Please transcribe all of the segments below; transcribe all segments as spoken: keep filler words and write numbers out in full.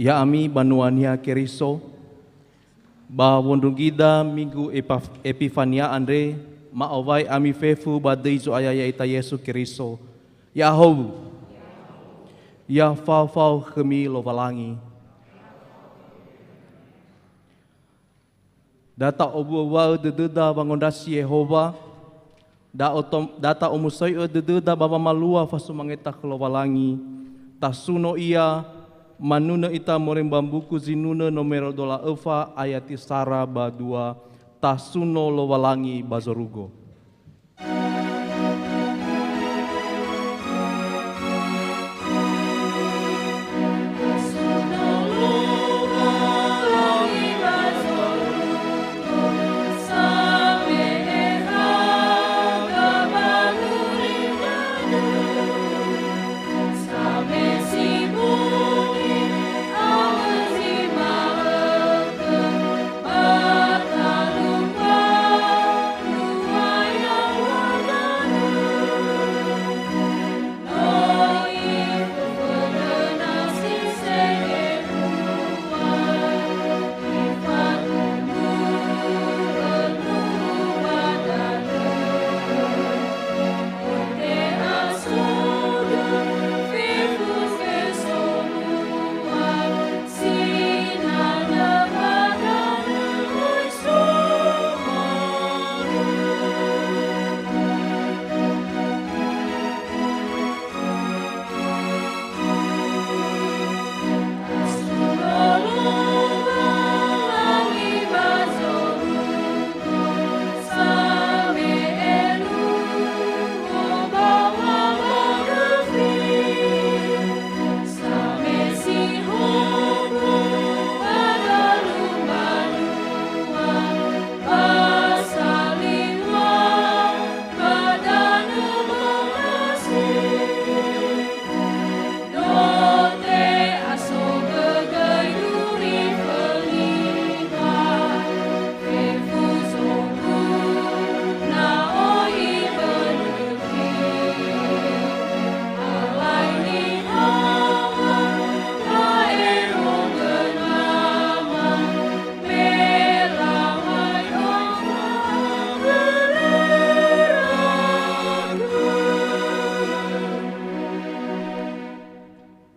Ya'ami banua Niha Keriso, ba wondrunggida Minggu Epaf-, Epifania andre, ma'owai ami fefu ba döi Zo'aya ya'ita Yesu Keriso. Ya'ahowu. Ya fao-fao khömi Lowalangi. Da ta'owuawua'ö dödöda wangondrasi Yehowa, da otom-, da ta'omusoi'ö dödöda ba wamalua fasumangeta khö Lowalangi, tasuno Ia, manunö ita moroi ba mbuku Zinunö nomero dua wulu a öfa ayati sara ba dua, tasuno Lowalangi ba zorugo.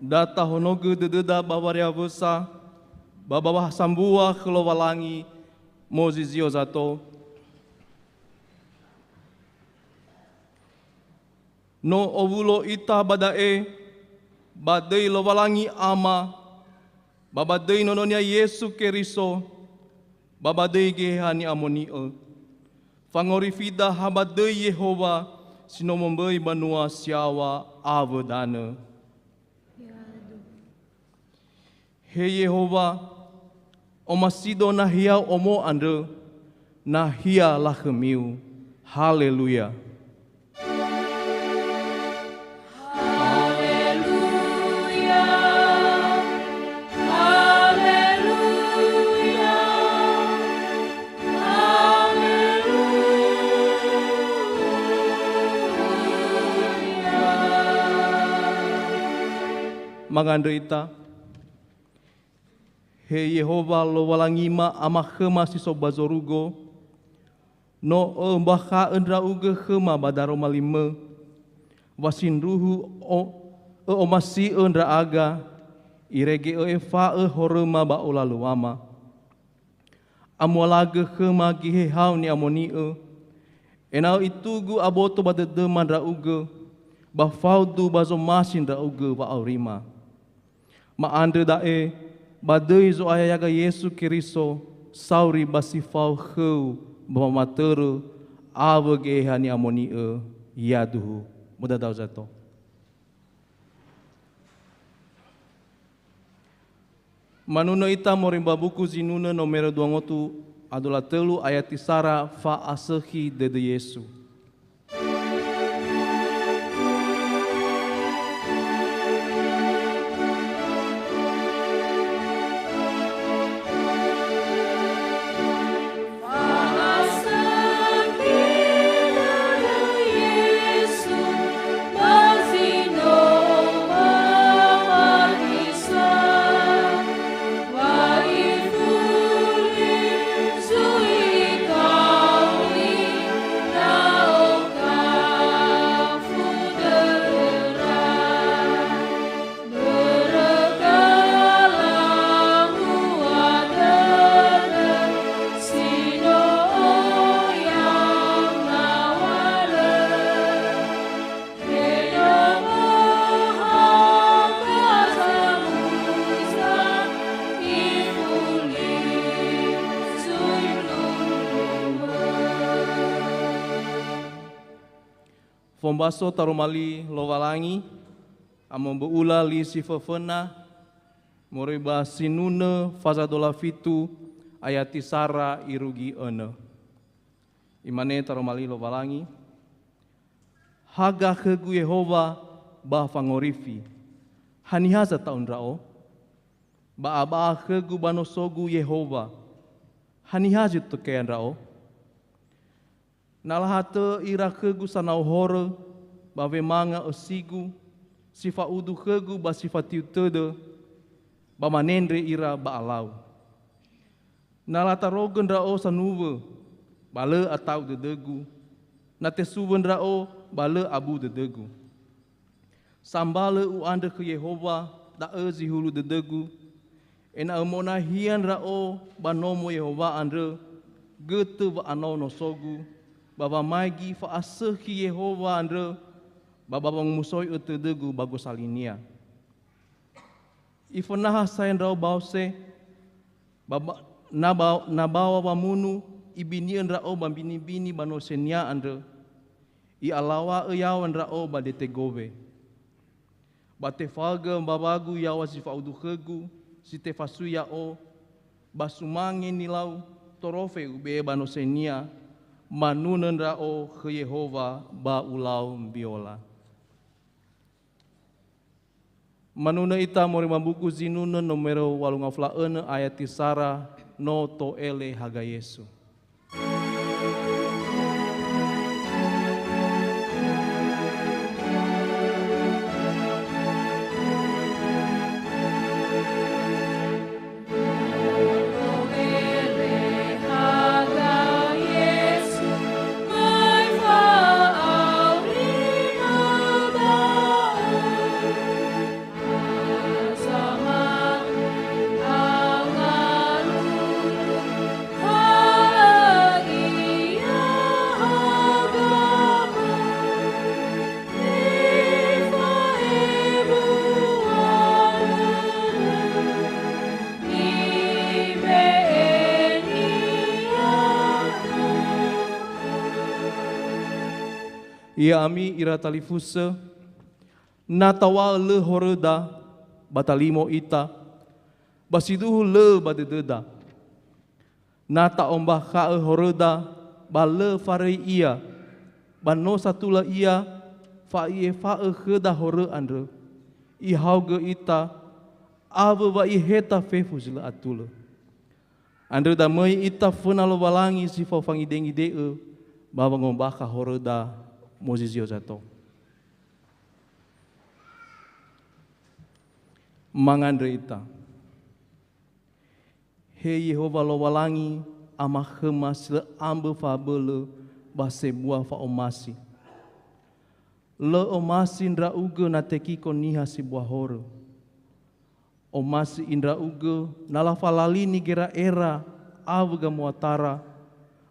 Da tahonogö dödöda ba wariawösa, ba, ba wa'asambua khö Lowalangi, mozizio zato. No owulo ita ba da'e, ba döi Lowalangi Ama, ba ba döi Nono-Nia Yesu Keriso, ba ba döi Geheha Ni'amoni'ö. Fangorifida ha ba döi Yehowa si no momböi banua si yaŵa awö danö. He Yehowa, omasido nahia omo andrö, nahia lakhömiu. Haleluya. Haleluya. Haleluya. Haleluya. Mangandrö ita. He Yehowa Lowalangima, Ama khöma si so ba zorugo, no Ö'ömbakha'ö ndra'ugö khöma ba daroma limö, wa sindruhu o-, Ö'omasi'ö ndra'aga, irege Ö'efa'ö horöma ba olaluama. Amualagö khöma Geheha-U Ni'amoni'ö, ena'ö itugu aboto ba dödöma ndra'ugö, ba faudu ba zomasi ndra'ugö wa'aurima. Ma'andrö da'e, ba döi Zo'aya ya'aga Yesu Keriso, sauri ba si fao khöu ba wamatörö awö Geheha Ni'amoni'ö, yaduhu. Mudadao zato. Manunö ita moroi ba mbuku Zinunö nomero dua ngotu, adola tölu ayati sara, fa'asökhi dödö Yesu. Ombaso taroma li Lowalangi, amömbö'ula li si föföna, moroi ba Sinunö faza dola fitu ayati sara irugi önö. Imane taroma li Lowalangi, "Haga khögu Yehowa ba fangorifi, haniha zata'u ndra'o? Ba aba'a khögu ba nosogu Yehowa, haniha zi tökea ndra'o?" Na lahatö ira khögu sanau horö ba wemanga ösigu, si fa'udu khögu ba si fatiu tödö, ba manendre ira ba alau. Na latarogö ndra'o sanuwö, ba lö ata'u dödögu, na tesuwö ndra'o, ba lö abu dödögu. Sambalö u'andrö khö Yehowa, da'ö zi hulö dödögu, ena'ö monahia ndra'o ba nomo Yehowa andrö, götö wa'anao nosogu, ba wamaigi fa'asökhi Yehowa andrö, ba, ba wangomusoi'ö tödögu ba gosalinia. Ifönaha sae ndra'o baose, ba, ba, na ba, na bawa wamunu, ibini'ö ndra'o ba mbini-mbini ba nosenia andrö, i'alaw̃a'ö yaŵa ndra'o ba dete gowe. Ba tefaõgö mbawagu yaŵa zi fa'udu khögu, si tefasui ya'o, ba sumange nilau torofe ube'e ba nosenia, manunö ndra'o khö Yehowa ba ulau mbiola. Manunö ita moroi ba mbuku Zinunö nomero walu ngafula önö ayati sara, no to'ele haga Yesu. Ya'ami ira talifusö, na taŵa'ö lö horöda, ba talimo ita, ba siduhu lö ba dödöda. Na ta'ombakha'ö horöda, ba lö faröi ia, ba no satulö ia fa'iefa'ö khöda horö andrö, ihaogö ita, awö wa iheta fefu zi lö atulö. Andrö da möi ita föna Lowalangi si fao fangidengide'ö ba wangombakha horöda mozizio zato. Mangandrö ita. He Yehowa Lowalangi, Ama khöma si lö ambö fa'abölö ba sebua fa'omasi. Lö omasi ndra'ugö na tekiko niha sebua horö. Omasi ndra'ugö na lafalalini gera'era awö gamuatara,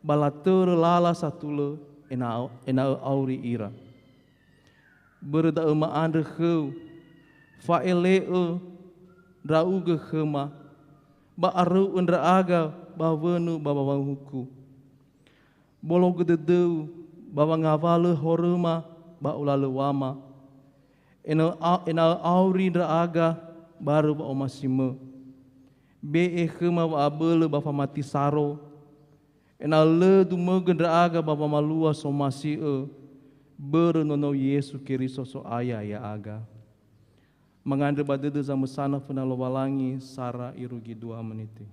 ba latörö lala satulö ena'ö, ena'ö auri ira. Börö da'ö ma'andrö khöu, fa'ele'ö ndra'ugö khöma, ba aröu'ö ndra'aga ba wönu ba wawanguku. Bologö dödöu ba wangawalö horöma ba olalöŵama, ena'ö a-, ena'ö auri ndra'aga barö wa'omasimö. Be'e khöma wa'abölö ba famati saro, ena'ö lö dumögö ndra'aga ba wamalua somasi'ö börö nono Yesu Keriso So'aya ya'aga. Mangandrö ba dödö zamösana föna Lowalangi sara irugi dua meniti.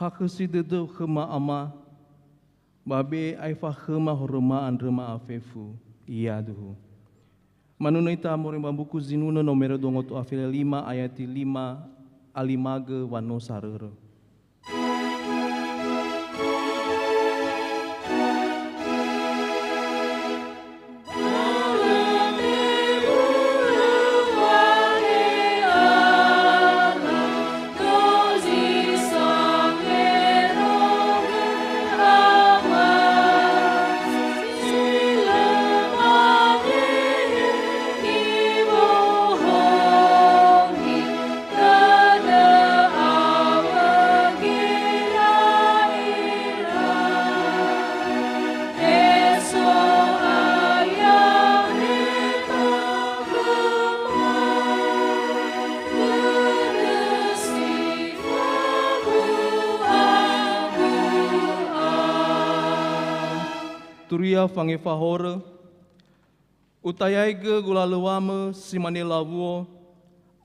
Hakhösi dödöu khöma, Ama, ba be'e aefa khöma horöma andrö ma'afefu. Yaduhu. Manunö ita moroi ba mbuku Zinunö nomero dua ngötu a fele lima ayati lima, a limagö wa no sarörö. Turia fangefa horö, utayaigö gulalöŵamö si mane lawuo,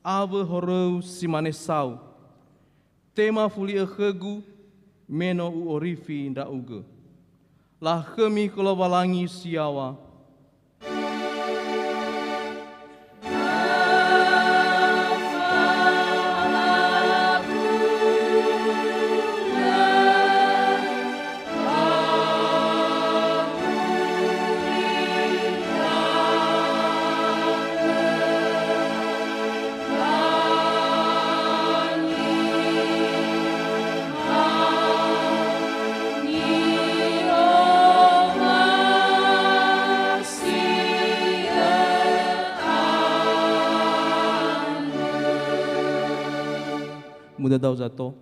awö horöu si mane sau. Tema fuli'ö khögu, me no u'orifi ndra'ugö. Lakhömi khö Lowalangi si yaŵa. Mudadao zato.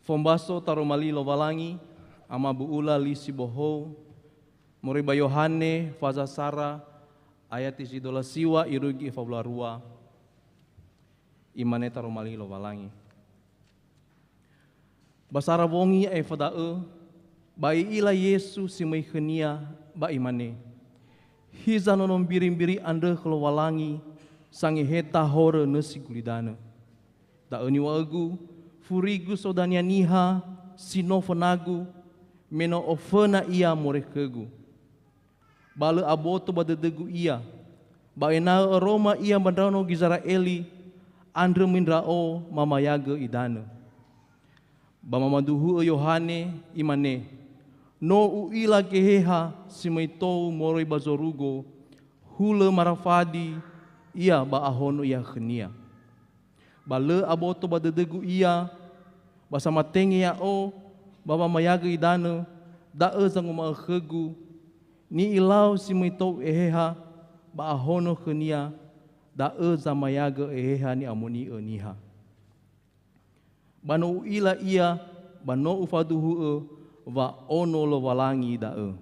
Fombaso taroma li Lowalangi, amabu'ula li si bohou, moroi ba Yohane faza sara, ayati si dola siŵa irugi efawularua. Imane taroma li Lowalangi. Ba sara wongi aefa da'ö, ba i'ila Yesu si möi khönia, ba imane, "Hiza nono mbiri-mbiri andrö khö Lowalangi, sangeheta horö nösi gulidanö. Da'ö niŵa'ögu, furigu so dania niha si no fönagu, me no oföna ia moroi khögu. Ba lö aboto ba dödögu ia, ba ena'ö öroma ia ba ndraono Gizera'eli, andrö möi ndra'o mamayagö idanö." Ba mamaduhu'ö Yohane, imane, "No u'ila Geheha si möi tou moroi ba zorugo, hulö marafadi ia ba ahono ia khönia. Ba lö aboto ba dödögu ia, ba samatenge ya'o ba wamayagö idanö, da'ö zanguma'ö khögu, 'Ni'ilau si möi tou Eheha ba ahono khönia, da'ö zamayagö Eheha ni'amoni'ö niha.' Ba no u'ila ia, ba no ufaduhu'ö wa ono Lowalangi da'ö."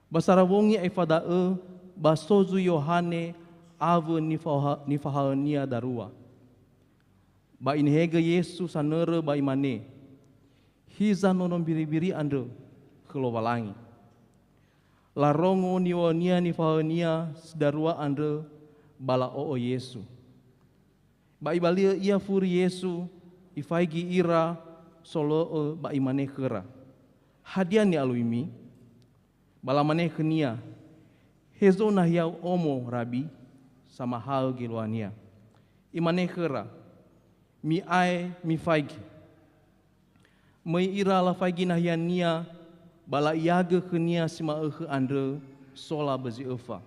Ba sara wongi aefa da'ö, ba so zui Yohane awö nifaha-, nifahaönia darua. Ba inehegö Yesu sanörö ba imane, "Hiza nono mbiri-mbiri andrö khö Lowalangi." Larongo niŵa'önia nifahaönia si darua andrö, ba la'o'ö Yesu. Ba ibali'ö ia furi Yesu, ifaigi ira solo'ö ba imane khöra, "Hadia ni'aluimi?" Ba lamane khönia, "Hezo nahia omo, Rabi?" samahaö geluahania. Imane khöra, "Mi'ae, mifaigi." Möi ira lafaigi nahiania, ba la'iagö khönia si ma'ökhö andrö sola ba zi öfa.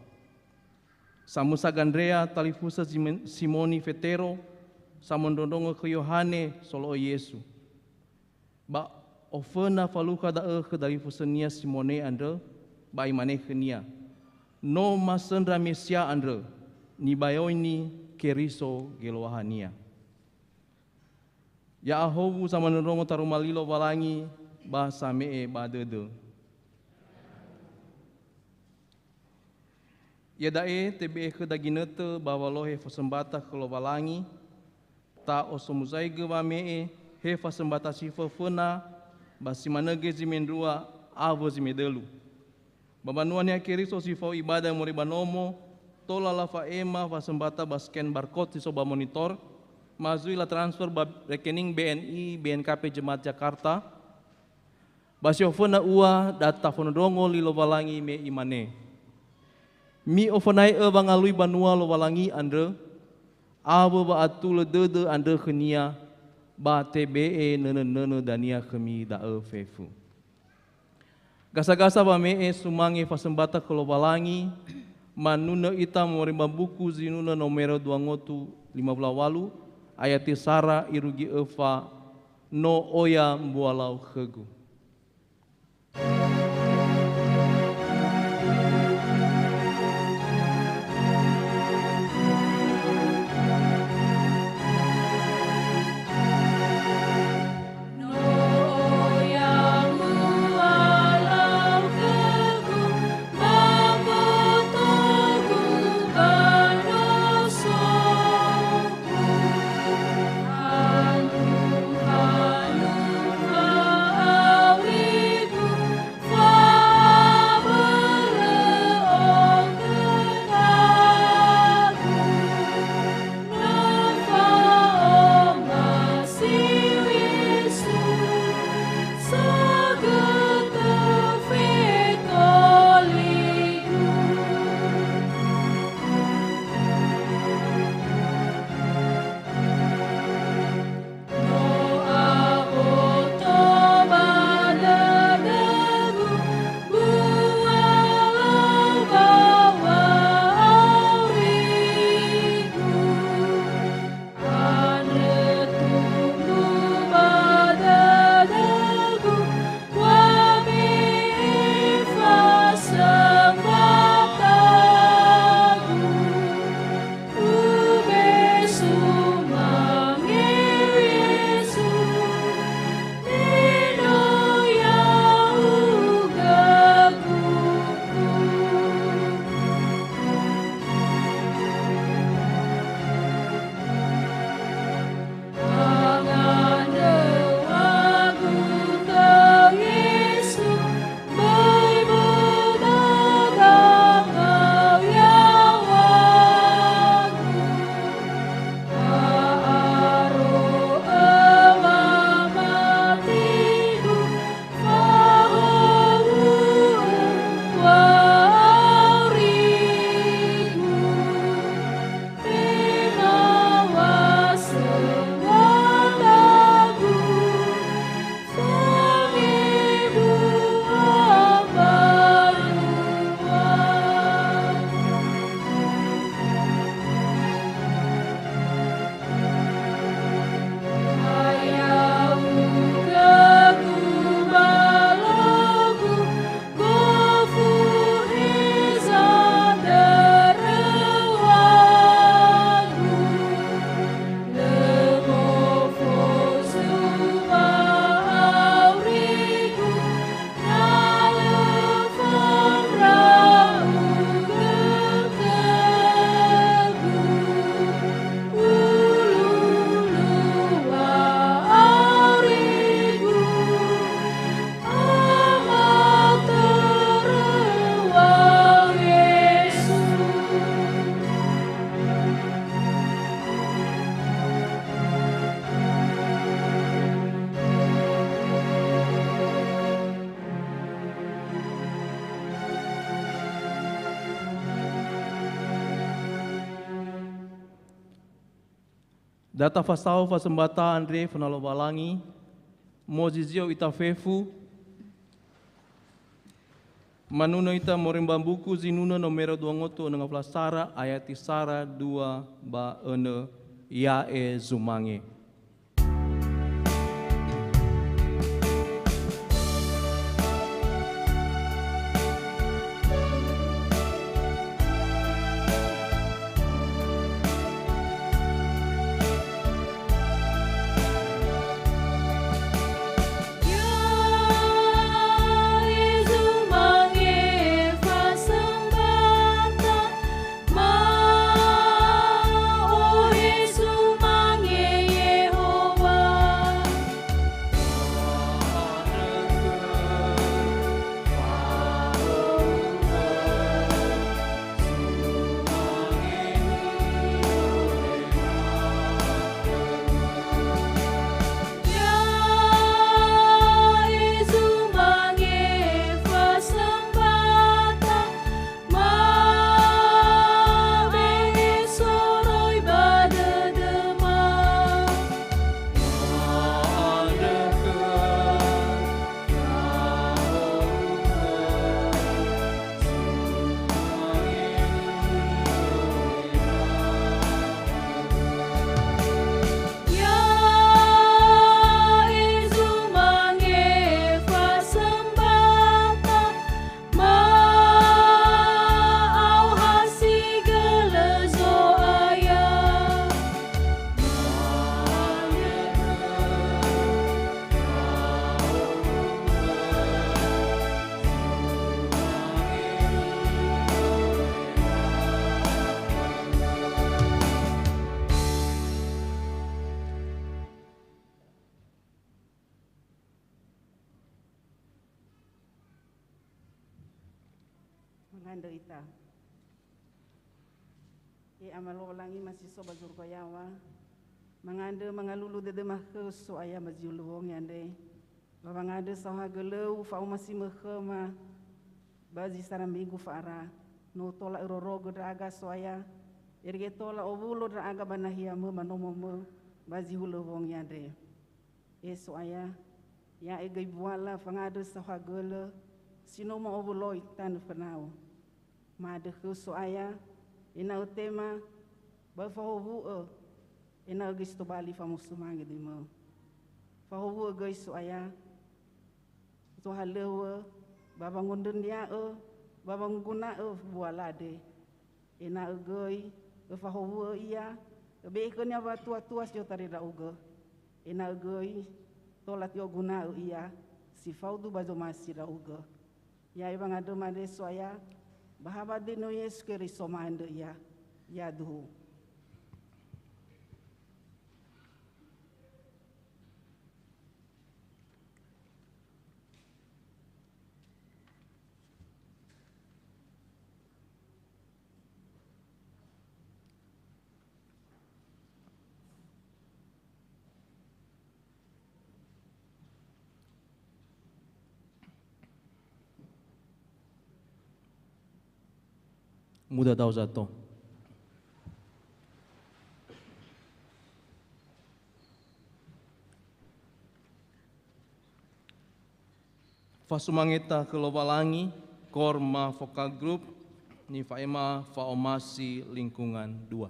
Samösa Gandrea, talifusö Zime-, Simoni Fetero, samondrondrongo khö Yohane, solo'ö Yesu. Ba oföna falukha da'ö khö dalifusönia Simone andrö, ba imane khönia, "No masöndra Mesia andrö, nibaöini Keriso Geluahania." Ya'ahowu zamondrondrongo taroma li Lowalangi ba same'e ba dödö. Iada'e tebe'e khöda ginötö ba walohe fasömbata khö Lowalangi, ta'osomuzaigö wame'e he fasömbata si föföna, ba si manö göi zi mendrua awö zi medölu. Ba mbanua Niha Keriso si fao ibada moroi ba nomo, tola lafa'ema fasömbata ba scan barcode si so ba monitor, ma zui latransfer ba rekening B N I B N K P Jemaat Jakarta. Ba si oföna ua data fonondrongo li Lowalangi me imane, "Mi'ofönae'ö wangalui banua Lowalangi andrö, awö wa'atulö dödö andrö khönia, ba tebe'e nönö-nönö dania khömi da'ö fefu." Gasa-gasa wame'e sumange fasömbata khö Lowalangi, manunö ita moroi ba mbuku Zinunö nomero dua ngotu lima wulu a walu, ayati sara irugi öfa, "No oya mbualau khögu." Da tafasao fasembata andre fana Lowalangi, mozizio ita fefu, manunö ita moroi ba mbuku Zinunö nomero dua ngotu önö ngafula sara, ayati sara dua ba önö, ya'e zumange. Mangandrö ita. He Ama Lowalangi ma si so ba zorugo yaŵa, mangandrö mangalulu dödöma khöu So'aya ba zi hulö wongi andre, ba wangandrö saohagölö-U fa'omasimö khöma ba zi sara minggu fa'ara. No tola Örorogö ndra'aga So'aya, irege tola owulo ndra'aga ba nahia-Mö ba nomo-Mö ba zi hulö wongi andre. E So'aya, ya'e göi buala fangandrö saohagölö si no ma'owuloi tanö fönau. Ma'andrö khöu So'aya, ena'ö tema ba Öfahowu'ö, ena'ö göi si tobali famosumange döi-Mö. Fahowu'ö göi So'aya, zohalöŵö ba wangondröndra'ö ba wanguguna'ö buala andre. Ena'ö göi Öfahowu'ö ia, Öbe'e khönia watua-tua si otandre ndra'ugö, ena'ö göi tola te'oguna'ö ia si faudu ba zomasi ndra'ugö. Ya'e wangandröma andre So'aya, ba habadenö Yesu Keriso ma'andrö ia. Yaduhu. Mudadao zato. Fasumangeta khö Lowalangi, Korma Vokal Group, nifa'ema fa'omasi lingkungan dua.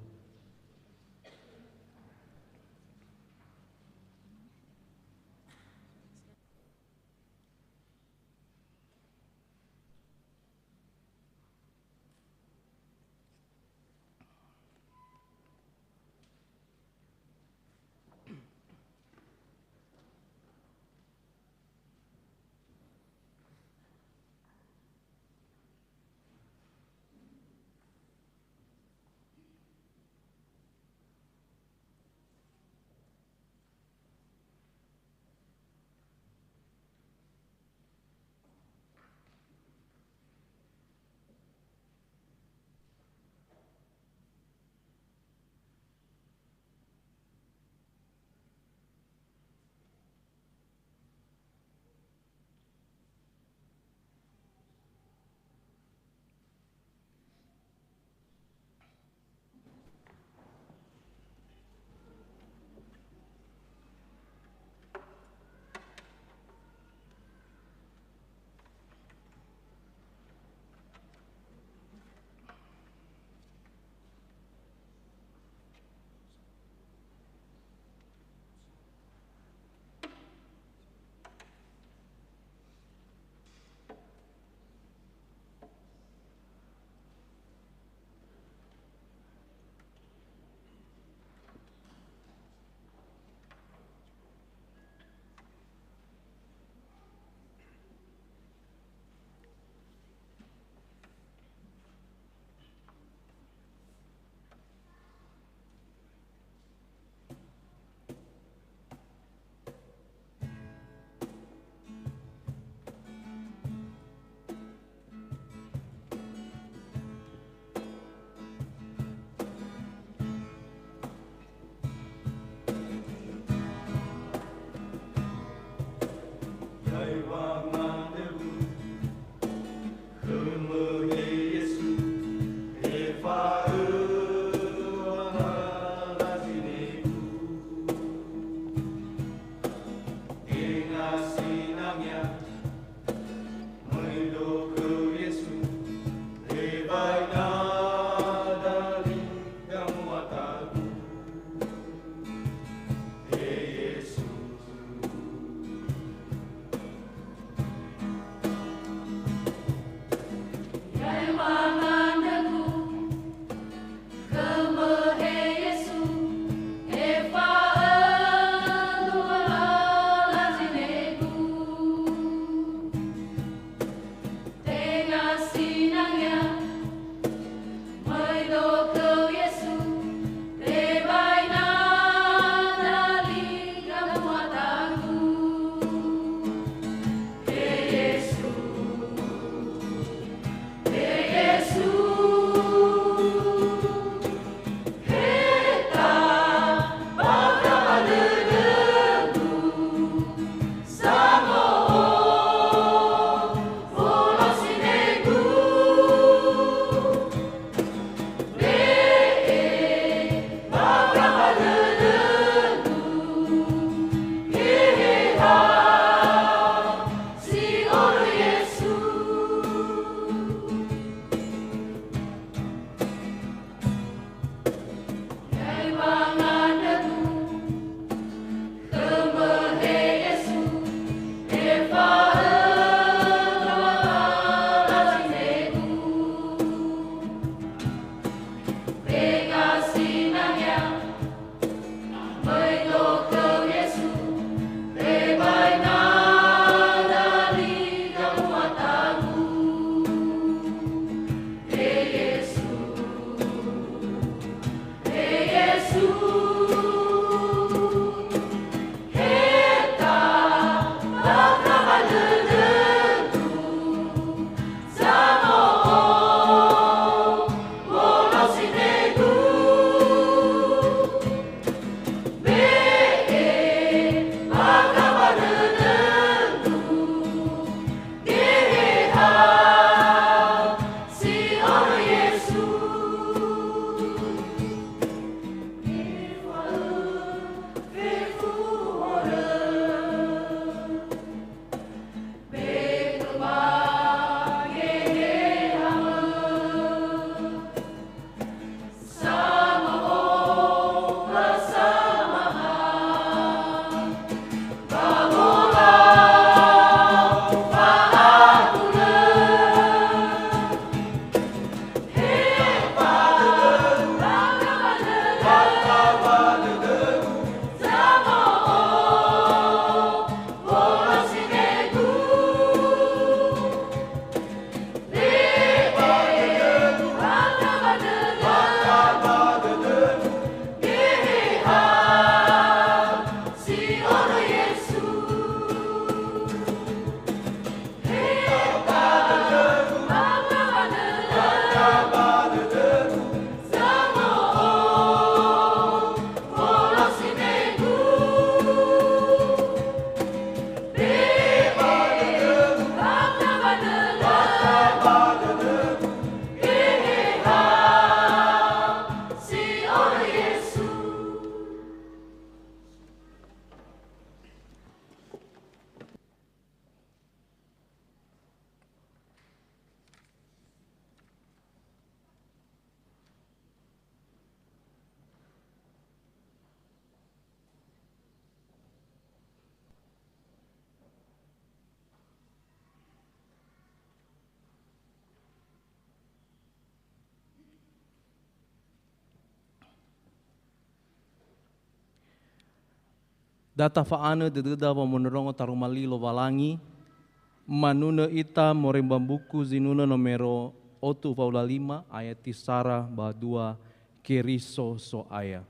Da tafa'anö dödöda wamondrongo taroma li Lowalangi, manunö ita moroi ba mbuku Zinunö nomero otu wa'u lima ayati sara ba dua, Keriso So'aya.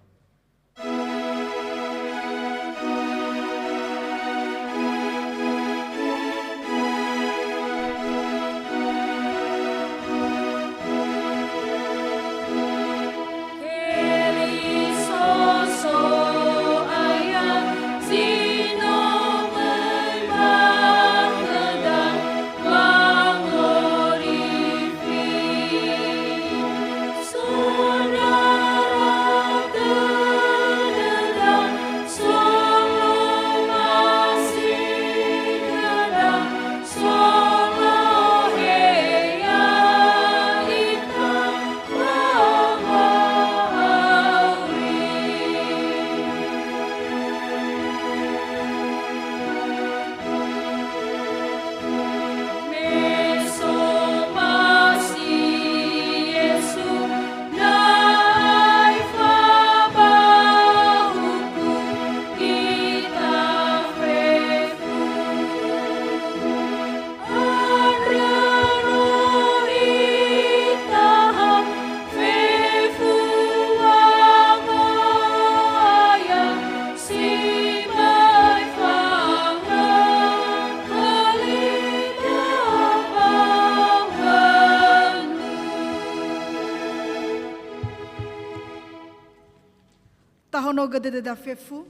Tahonogö dödöda fefu.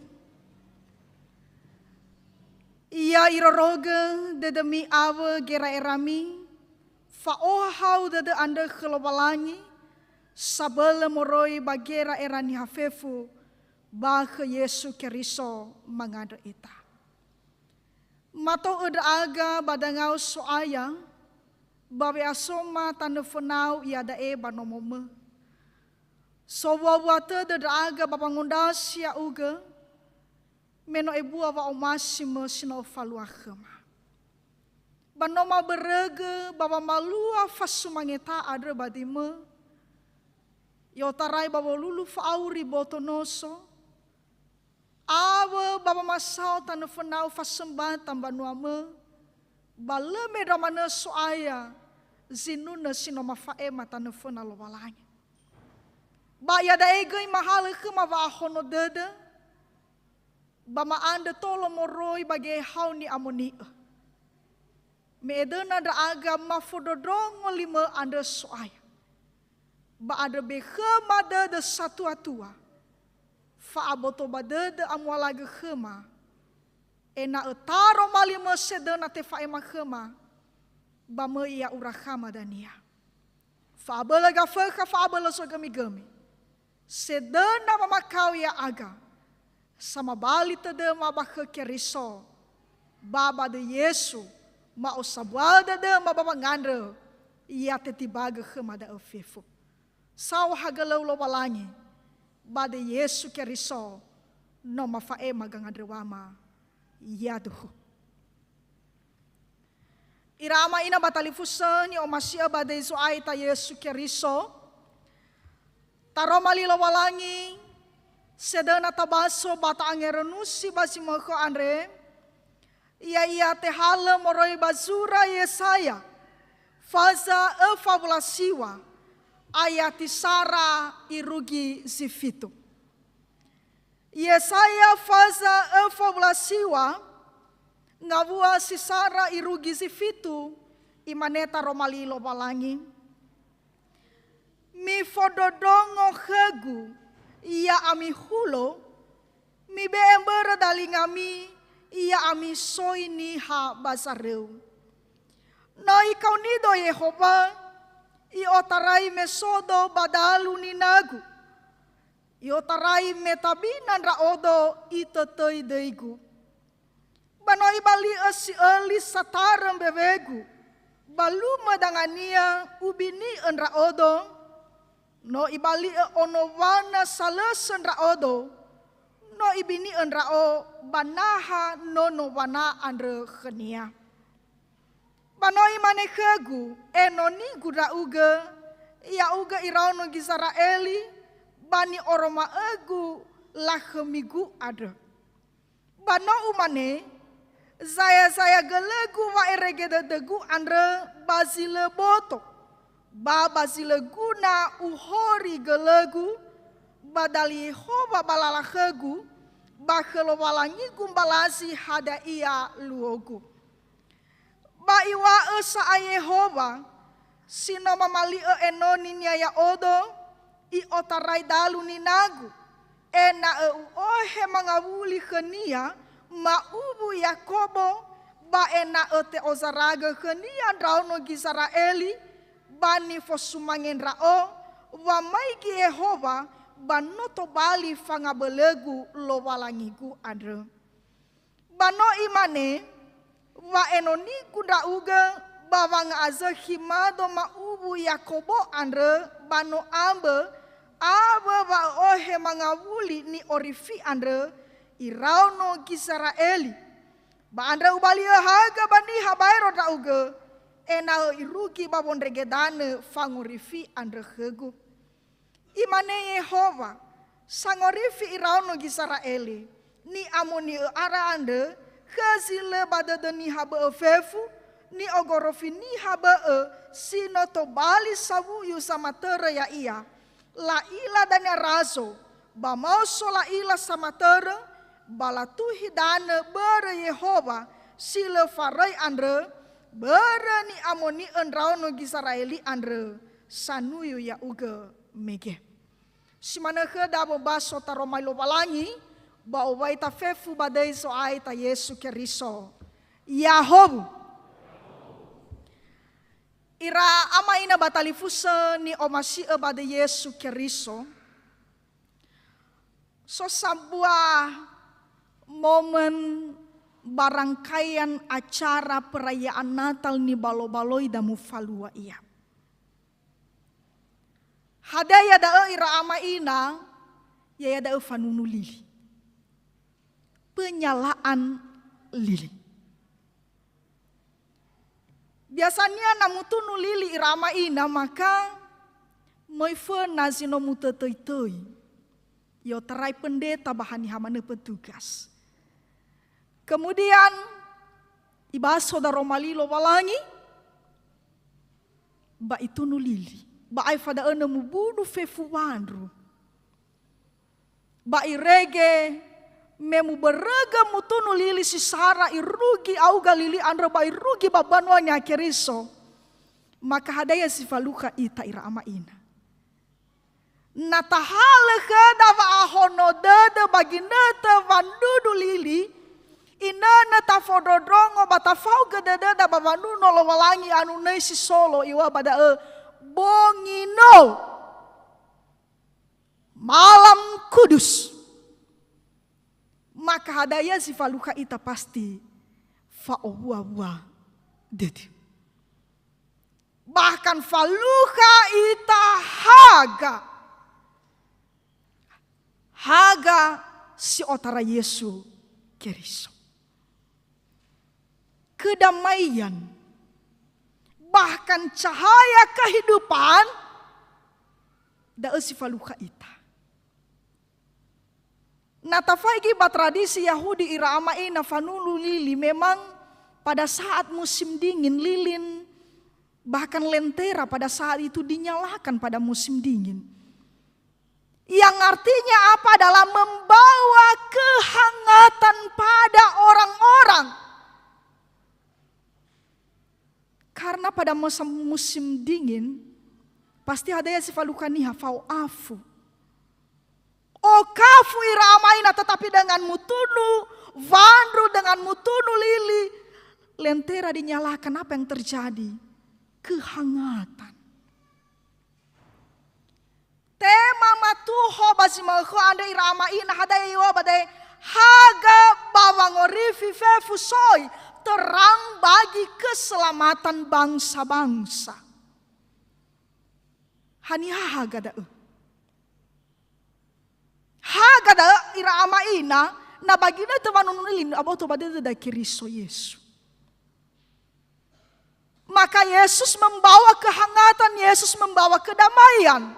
Ya irorogö dödömi awö gera'erami, fa'ohahau dödö andrö khö Lowalangi, sabölö moroi ba gera'era niha fefu, ba khö Yesu Keriso mangandrö ita. Mato'ö ndra'aga ba dangao So'aya, ba we'asoma tanö fönau iada'e ba nomomö. Sowua-wua tödö ndra'aga ba wangondrasi ya'ugö, me no ebua wa'omasimö si no falua khöma. Ba no mabörögö ba wamalua fasumangeta andrö ba dimö, i'otarai ba wolulu fa'auri boto noso, awö ba wamasao tanö fönau fasömbata mbanuamö, ba lö mendra manö So'aya zinunö si no mafa'ema tanö föna Lowalangi. Ba iada'e göi mahalö khöma wa'ahono dödö, ba ma'andrö tolo moroi ba geheha ni'amoni'ö. Me edöna ndra'aga mafondrondrongo limö andrö So'aya. Ba andrö be khöma dödö satua-tua, fa'aboto ba dödö amualagö khöma, ena'ö taroma limö sedöna tefa'ema khöma, ba möi ya'ura khöma dania. Fa'abölö gafökha, fa'abölö zogömi-gömi. Sedöna wamakao ya'aga, samabali tödöma ba khö Keriso, ba ba döi Yesu, ma'osambua dödöma ba wangandrö, ya tetibagö khöma da'ö fefu. Saohagölöu Lowalangi, ba döi Yesu Keriso, no mafa'ema gangandröwama, yaduhu. Ira ama ina ba talifusö ni'omasi'ö ba döi Zo'aya ita Yesu Keriso, taroma li Lowalangi, sedöna tabaso ba ta'angerönusi ba zi mökhö andre, ya'ia tehalö moroi ba zura Yesaya, faza öfa wulu a siwa, ayati sara irugi zi fitu. Yesaya faza öfa wulu a siwa, ngawua si sara irugi zi fitu, imane taroma li Lowalangi, "Mifondrondrongo khögu, ya'ami hulö, mibe'e mbörö dalingami, ya'ami soi niha ba zaröu. No ikaonido Yehowa, i'otarai mesodo ba dalu ninagu. I'otarai me tabina ndra'odo itötöi döigu. Ba no ibali'ö si'öli satarö mbewegu, ba lumö dangania ubini'ö ndra'odo. No ibali'ö ono wana salösö ndra'odo, no ibini'ö ndra'o ba naha nono wana andrö khönia. Ba no imane khögu, 'Enonigu ndra'ugö, ya'ugö iraono Gizera'eli, ba ni'oroma'ögu lakhömigu andrö.'" Ba no umane, zaya-zaya gölögu wa'erege dödögu andrö ba zi lö boto, ba ba zi lö guna uhori gölögu, ba dali Yehowa ba lala khögu, ba khö Lowalangigu mbalazi hadia ia luogu. Ba iŵa'ö sa'ae Yehowa, si no mamali'ö enoni-Nia ya'odo, i'otarai dalu ninagu, ena'ö u'ohe mangawuli khö-Nia ma'uwu Yakobo, ba ena'ö te'ozaragö khö-Nia ndraono Gizera'eli, ba nifosumange ndra'o, wamaigi Yehowa, ba no tobali fangabölögu Lowalangigu andrö. Ba no Imane, "Wa'enonigu ndra'ugö ba wanga'azökhi mado ma'uwu Yakobo andrö ba no ambö, awö wa ö'ohe mangawuli ni'orifi andrö iraono Gizera'eli. Ba andrö ubali'ö haga ba niha baero ndra'ugö, ena'ö irugi ba wondrege danö fangorifi andrö khögu." Imane Yehowa, sangorifi iraono Gizera'eli, "Ni'amoni'ö ara andrö khö zi lö ba dödö niha bö'ö fefu, ni'ogorofi niha bö'ö si no tobali sawuyu samatörö ya'ia. La'ila dania razo, ba maoso la'ila samatörö, ba latuhi danö börö Yehowa si lö faröi andrö, börö ni'amoni'ö ndraono Gizera'eli andrö, sanuyu ya'ugö mege." Si manö khöda wombaso taroma li Lowalangi, ba owai tafefu ba döi Zo'aya ita Yesu Keriso. Ya'ahowu. Ira ama ina ba talifusö ni'omasi'ö ba döi Yesu Keriso, so sambua momen ba rangkaian acara perayaan Natal nibalo-baloi da mufalua ia. Hadia da'ö ira ama ina, ya'ia da'ö fanunu lili. Penyalaan lili. Biasania na mutunu lili ira ama ina, maka möi föna zi no mutötöi-töi. I'otarai pendeta ba haniha manö petugas. Kemudian, ibaso daroma li Lowalangi, ba itunu lili. Ba aefa da'ö no mubunu fefu wandru. Ba irege me mubörögö mutunu lili si sara irugi auga lili andrö ba irugi ba banua Niha Keriso. Maka hadia si falukha ita ira ama ina? Na tahalö khöda wa'ahono dödö ba ginötö wandrunu lili, inönö tafondrondrongo ba tafaogö dödöda ba wanunu Lowalangi anunö si solo iŵa'ö ba da'ö, bongi no. Malam Kudus. Maka hadia si falukha ita pasti fa'owua-wua dödö. Bahkan falukha ita haga. Haga si otara Yesu Keriso. Kedamaian, bahkan cahaya kehidupan, da'ö si falukha ita. Na tafaigi ba tradisi Yahudi ira ama ina fanunu lili, memang pada saat musim dingin, lilin, bahkan lentera pada saat itu dinyalakan pada musim dingin. Yang artinya apa? Adalah membawa kehangatan pada orang-orang. Karena pada masa musim dingin, pasti hadia si falukha niha fao afu. Okafu ira ama ina, tetapi dengan mutunu wandru, dengan mutunu lili, lentera dinyalakan, apa yang terjadi? Kehangatan. Tema matuho ba zi ma'ökhö andre ira ama ina, hadia iŵa'ö ba da'e, haga ba wangorifi fefu soi, terang bagi keselamatan bangsa-bangsa. Haniha haga da'ö? Haga da'ö ira ama ina, na ba ginötö wanunu lili aboto ba dödöda Keriso Yesu. Maka Yesus membawa kehangatan, Yesus membawa kedamaian.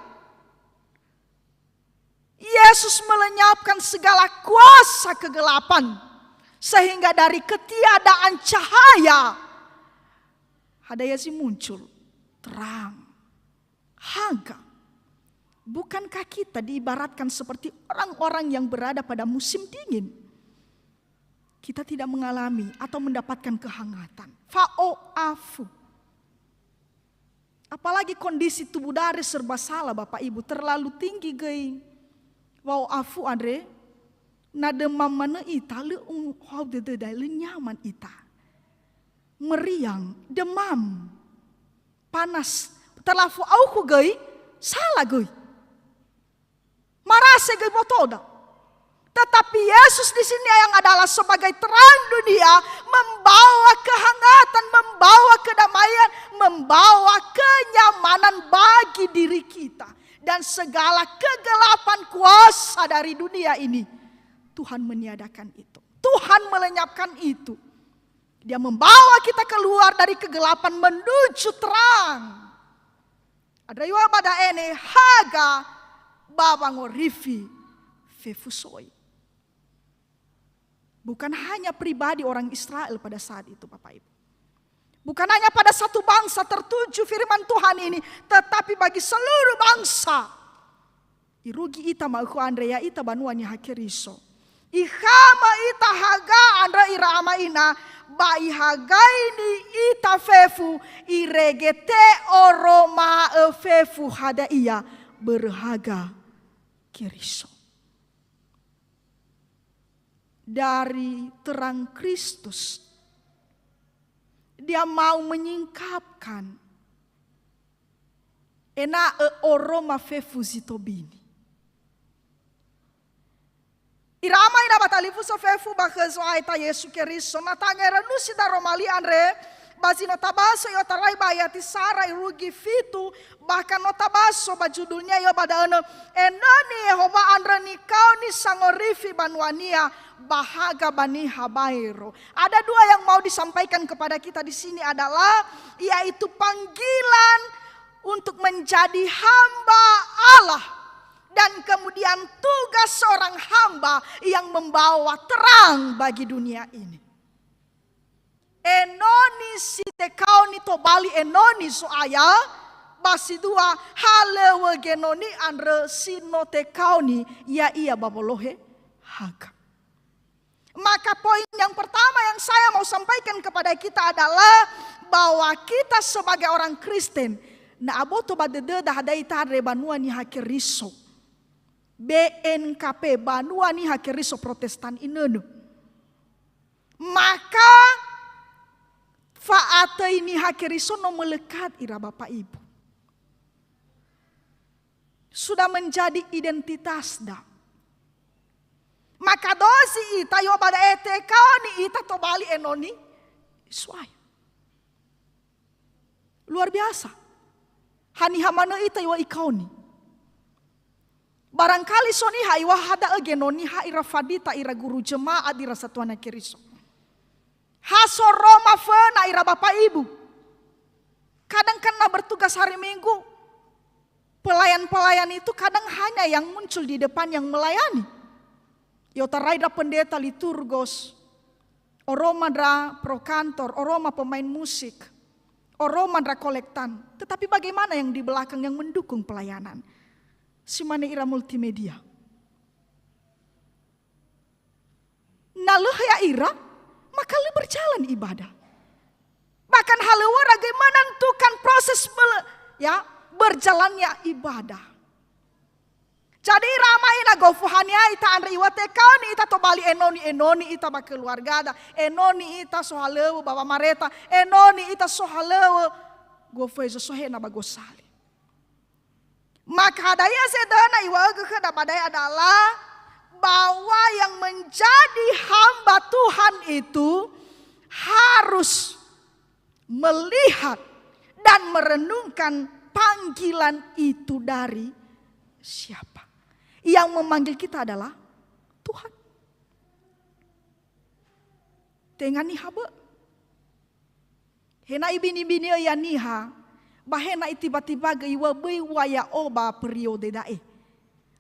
Yesus melenyapkan segala kuasa kegelapan. Sehingga dari ketiadaan cahaya, ada ya si muncul terang. Haga. Bukankah kita diibaratkan seperti orang-orang yang berada pada musim dingin? Kita tidak mengalami atau mendapatkan kehangatan. Fa'o'afu. Apalagi kondisi tubuh dare serba salah, Bapak Ibu, terlalu tinggi göi wa'o'afu andre, na demam manö ita, lö uhou dödöda, lö nyaman ita. Meriang, demam, panas, terlalu fa'o'afu göi, salah göi. Marase göi botoda. Tetapi Yesus di sini yang adalah sebagai terang dunia, membawa kehangatan, membawa kedamaian, membawa kenyamanan bagi diri kita. Dan segala kegelapan kuasa dari dunia ini, Tuhan meniadakan itu. Tuhan melenyapkan itu. Dia membawa kita keluar dari kegelapan menuju terang. Andrö yua ba da'e ne haga ba wangorifi fefu soi. Bukan hanya pribadi orang Israel pada saat itu, Bapak Ibu. Bukan hanya pada satu bangsa tertuju firman Tuhan ini, tetapi bagi seluruh bangsa. Irugi ita ma'ökhö andre, ya'ita banua Niha Keriso. Ikhamö ita haga andrö ira ama ina, ba ihagaini ita fefu, irege te'oroma'ö fefu hadia ia börö haga Keriso. Dari terang Kristus, dia mau menyingkapkan ena'ö oroma fefu zi tobini. Ira ama ina ba talifusö fefu ba khö Zo'aya ta Yesu Keriso, na tangerönusi daroma li andre, ba zi no tabaso i'otarai ba ayati sara irugi fitu, bahkan no tabaso ba judulnya ia ba da'ö, Enoni Yehowa andrö nikaoni sangorifi banua-Nia, ba haga ba niha baero. Ada dua yang mau disampaikan kepada kita di sini adalah, yaitu panggilan untuk menjadi hamba Allah. Dan kemudian tugas seorang hamba yang membawa terang bagi dunia ini. Enoni si tekaoni tobali enoni Zo'aya, ba si dua halöŵö genoni andrö si no tekaoni ya'ia ba wolohe haga. Maka poin yang pertama yang saya mau sampaikan kepada kita adalah bahwa kita sebagai orang Kristen, na aboto ba dödöda hadia ita andre banua Niha Keriso. B N K P, banua Niha Keriso Protestan inönö. Maka fa'atöi Niha Keriso no melekat ira Bapak Ibu. Sudah menjadi identitasda. Maka dozi ita yua ba da'e tekaoni ita tobali enoni Zo'aya. Luar biasa. Haniha manö ita yua ikaoni. Barangkali so niha iŵa'ö da'ö genoni ha ira fadita, ira guru jemaat, ira satuan Niha Keriso. Ha soroma föna ira Bapak Ibu. Kadang kan na bertugas hari Minggu, pelayan-pelayan itu kadang hanya yang muncul di depan yang melayani. I'otarai ndra pendeta liturgos, oroma ndra pro kantor, oroma pemain musik, oroma ndra kolektan. Tetapi bagaimana yang di belakang yang mendukung pelayanan? Si mane ira multimedia. Na lö ya'ira, maka lö berjalan ibadah. Bahkan halöŵöra göi menentukan proses bel-, ya, berjalannya ibadah. Jadi ira ama ina gofu hania ita andre iŵa'ö tekaoni ita tobali enoni, enoni ita ba keluargada, enoni ita sohalöŵö ba wamareta, enoni ita sohalöŵö gofu hezo sohena ba gosali. Maka hadia zedöhö na iŵa'ögö khöda ba da'e adalah bahwa yang menjadi hamba Tuhan itu harus melihat dan merenungkan panggilan itu dari siapa. Yang memanggil kita adalah Tuhan. Tenga niha bö'ö. He na ibini-bini'ö ia niha, ba he na itiba-tibagö iŵa'ö böi ua ya'o ba periode da'e.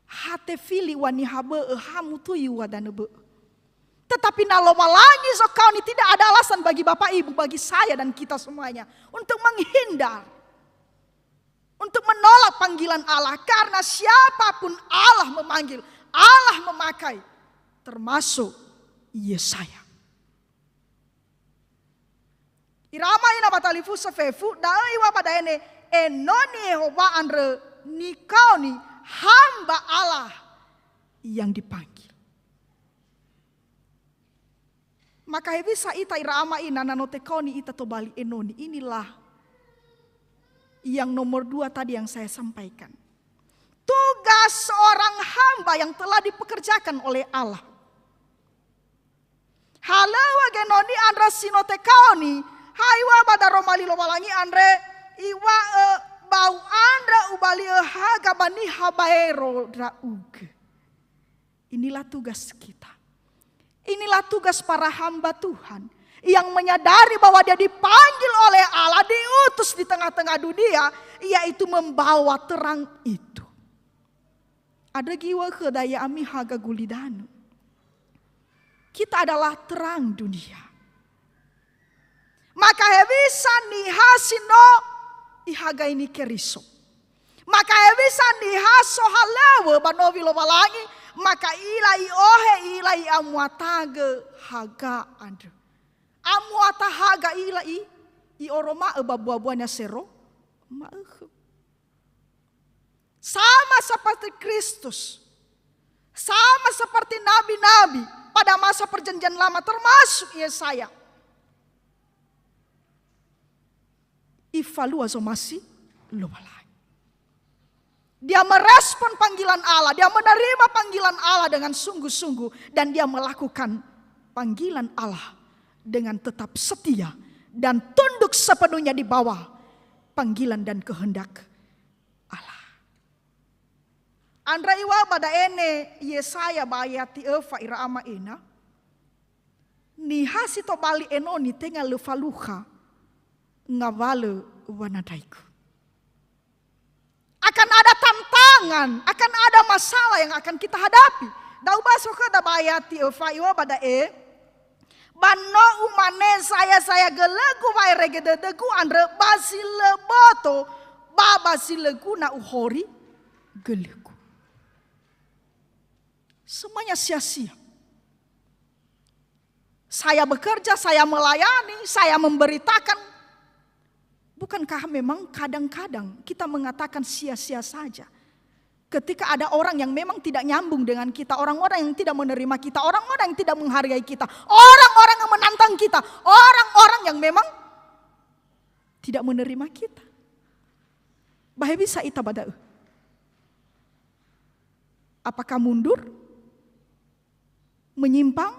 Ha tefili ua niha bö'ö, ha mutui ua danö bö'ö. Tetapi na Lowalangi zokaoni, tidak ada alasan bagi Bapak Ibu, bagi saya dan kita semuanya untuk menghindar, untuk menolak panggilan Allah. Karena siapapun Allah memanggil, Allah memakai, termasuk Yesaya. Ira ama ina ba talifusö fefu, da'ö iŵa'ö ba da'e, enoni Yehowa andrö nikaoni hamba Allah yang dipanggil. Maka hewisa ita ira ama ina na no tekaoni ita tobali enoni? Inilah yang nomor dua tadi yang saya sampaikan. Tugas seorang hamba yang telah dipekerjakan oleh Allah. Halöŵö genoni andrö si no tekaoni, ha iŵa'ö ba daroma li Lowalangi andre, iŵa'ö, "Ba u'andrö ubali'ö haga ba niha baero ndra'ugö." Inilah tugas kita. Inilah tugas para hamba Tuhan yang menyadari bahwa dia dipanggil oleh Allah, diutus di tengah-tengah dunia, yaitu membawa terang itu. Andrö giŵa'ö khöda ya'ami haga gulidanö. Kita adalah terang dunia. Maka hewisa niha si no ihagaini Keriso. Maka hewisa niha sohalöŵö ba nowi Lowalangi, maka i'ila i'ohe, i'ila i'amuatagö haga andrö. Amuata haga i'ila i, i'oroma'ö ba mbua-mbuania sero ma'ökhö. Sama seperti Kristus. Sama seperti nabi-nabi pada masa Perjanjian Lama, termasuk Yesaya. Ifalua zomasi Lowalangi. Dia merespon panggilan Allah, dia menerima panggilan Allah dengan sungguh-sungguh, dan dia melakukan panggilan Allah dengan tetap setia dan tunduk sepenuhnya di bawah panggilan dan kehendak Allah. Andrö iŵa'ö ba da'e ne Yesaya ba ayati öfa ira ama ina, niha si tobali enoni tenga lö falukha ngawalö wanandraigö. Akan ada tantangan, akan ada masalah yang akan kita hadapi. Da'ö ba so khöda ba ayati öfa iŵa'ö ba da'e, "Ba no umane zaya-zaya gölögu wa'erege dödögu andrö ba zi lö boto, ba ba zi lö guna uhori gölögu." Semuanya sia-sia. Saya bekerja, saya melayani, saya memberitakan. Bukankah memang kadang-kadang kita mengatakan sia-sia saja? Ketika ada orang yang memang tidak nyambung dengan kita, orang-orang yang tidak menerima kita, orang-orang yang tidak menghargai kita, orang-orang yang menantang kita, orang-orang yang memang tidak menerima kita. Ba hewisa ita ba da'ö? Apakah mundur? Menyimpang?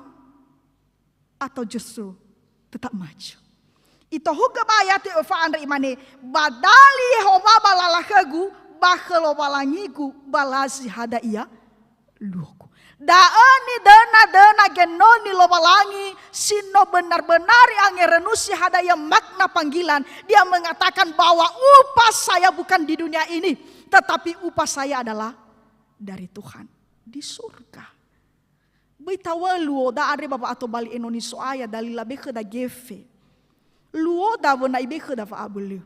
Atau justru tetap maju? Itohugö ba ayati öfa andrö imane, "Ba dali Yehowa ba lala khögu, ba khö Lowalangigu ba lazi hadia luogu." Da'ö nidöna-döna genoni Lowalangi si no benar-benar angerenusi hadia makna panggilan. Dia mengatakan bahwa upah saya bukan di dunia ini, tetapi upah saya adalah dari Tuhan di surga. Böi tawölu luoda andre ba wa'atobali enoni So'aya, dali labe khöda gefe. Luoda wö na ibe khöda wa'abölö.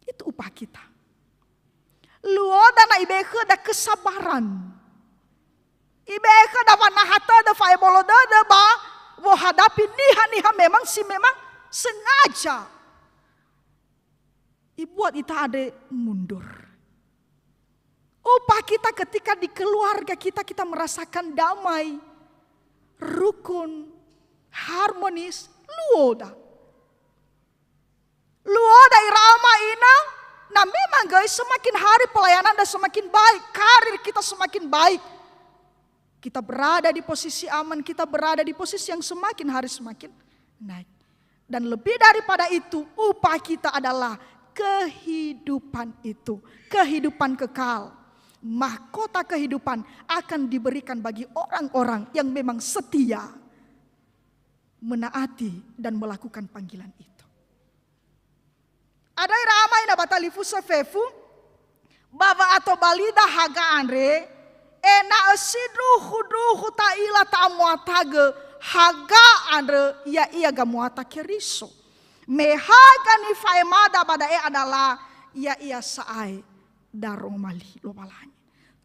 Itu upah kita. Luoda na ibe khöda kesabaran. Ibe khöda wanaha tödö, fa'ebolo dödö ba wohadapi niha-niha memang si memang sengaja ibuat ita andre mundur. Upah kita ketika di keluarga kita, kita merasakan damai, rukun, harmonis, luoda. Luoda ira ama ina, na memang göi semakin hari pelayanan dan semakin baik, karir kita semakin baik. Kita berada di posisi aman, kita berada di posisi yang semakin hari semakin naik. Dan lebih daripada itu, upah kita adalah kehidupan itu, kehidupan kekal. Mahkota kehidupan akan diberikan bagi orang-orang yang memang setia menaati dan melakukan panggilan itu. Andrö ira ama ina ba talifusö fefu, ba wa'atobalida haga andre, Ena'ö sindruhu-ndruhu ta'ila ta'amuatagö haga andrö, ya'ia gamuata Keriso. Me haga nifa'emada ba da'e adala, ya'ia sa'ae daroma li Lowalangi.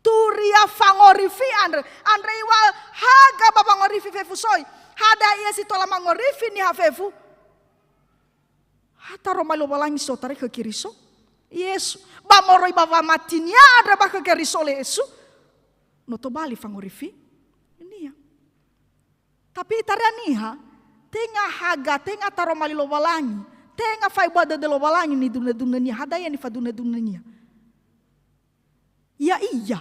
Turia fangorifi andrö, andrö iŵa'ö haga ba wangorifi fefu soi. Hadia ia si tola mangorifi niha fefu? Ha taroma Lowalangi si otarai khö Keriso Yesu. Ba moroi ba wamatinia andrö ba khö Keriso Yesu, no tobali fangorifinia. Tapi itaria niha, tenga haga, tenga taroma li Lowalangi, tenga fa'ebua dödö Lowalangi nidunö-dunönia, hadia nifadunö-dunönia. Ya'ia.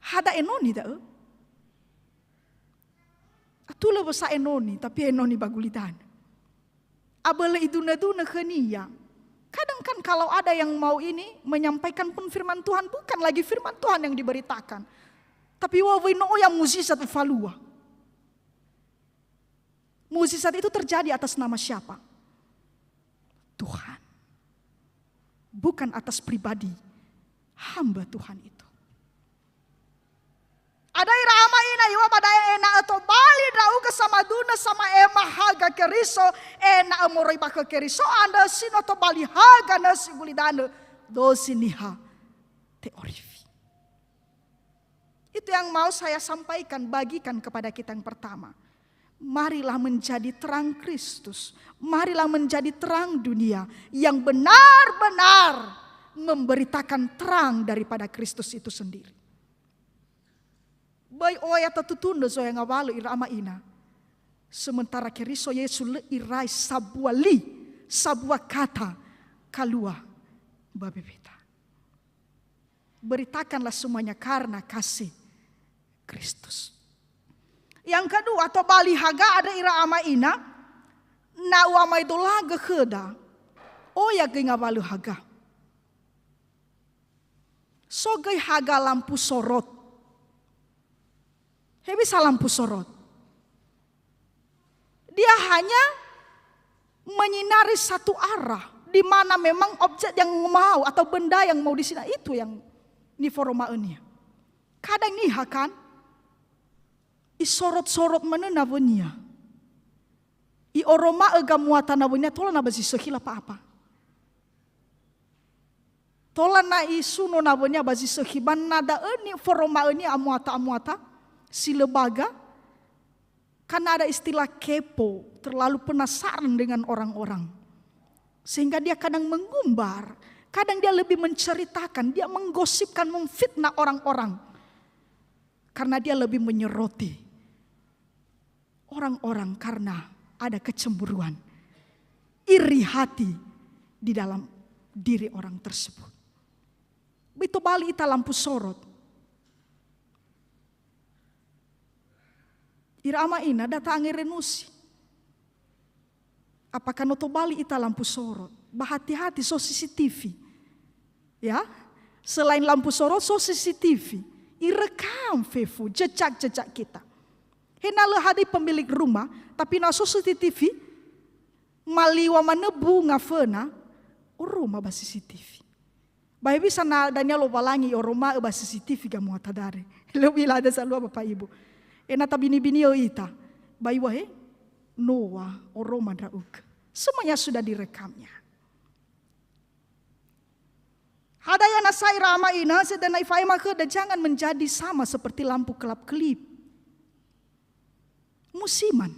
Hadia enoni da'ö? Atulö wösa enoni, tapi enoni ba gulidanö. Abölö idunö-dunö khönia. Kadang kan kalau ada yang mau ini menyampaikan pun firman Tuhan, bukan lagi firman Tuhan yang diberitakan. Tapi wah, wöi no oya mukjizat ufalua. Mukjizat itu terjadi atas nama siapa? Tuhan. Bukan atas pribadi hamba Tuhan itu. Ada ira ama ina iŵa'ö ba da'e, ena'ö tobali ndra'ugö samadunö sama'ema haga Keriso, ena'ö moroi ba khö Keriso andrö si no tobali haga nösi gulidanö, dozi niha te'orifi. Itu yang mau saya sampaikan, bagikan kepada kita yang pertama. Marilah menjadi terang Kristus. Marilah menjadi terang dunia yang benar-benar memberitakan terang daripada Kristus itu sendiri. Böi oya tatutunö zoya ngawalö ira ama ina. Sementara Keriso Yesu lö irai sabua li, sabua kata kalua ba bebeta. Beritakanlah semuanya karena kasih Kristus. Yang kedua, tobali haga andrö ira ama ina, na u'amaedolagö khöda, oya göi ngawalö haga. So göi haga lampu sorot. Hewisa lampu sorot? Dia hanya menyinari satu arah, di mana memang objek yang mau atau benda yang mau di sini, itu yang niforoma'önia. Kadang niha kan, isorot-sorot manö nawönia. I'oroma'ö gamuata nawönia tola na ba zi sökhi la'apa-apa. Tola na isuno nawönia ba zi sökhi, ba na da'ö niforoma'önia amuata-amuata si lö baga, karena ada istilah kepo, terlalu penasaran dengan orang-orang. Sehingga dia kadang mengumbar, kadang dia lebih menceritakan, dia menggosipkan, memfitnah orang-orang. Karena dia lebih menyoroti orang-orang karena ada kecemburuan, iri hati di dalam diri orang tersebut. Böi tobali ita lampu sorot. Ira ama ina, da ta'angerenusi. Apakah no tobali ita lampu sorot? Ba hati-hati, so C C T V. Ya, selain lampu sorot, so C C T V. Irekam fefu jejak-jejak kita. He na lö hadia pemilik rumah, tapi na so C C T V, maliwa manö bunga föna, oroma ba C C T V. Ba hewisa na dania Lowalangi oroma'ö ba C C T V gamuata dare. Lö u'ila ada zalua Bapak Ibu. Ena'ö tabini-bini'ö ita. Ba iŵa'ö he, noa oroma ndra'ugö. Semuanya sudah direkamnya. Hadia nasa ira ama ina, sedena ifa'ema khöda, jangan menjadi sama seperti lampu kelap-kelip. Musiman.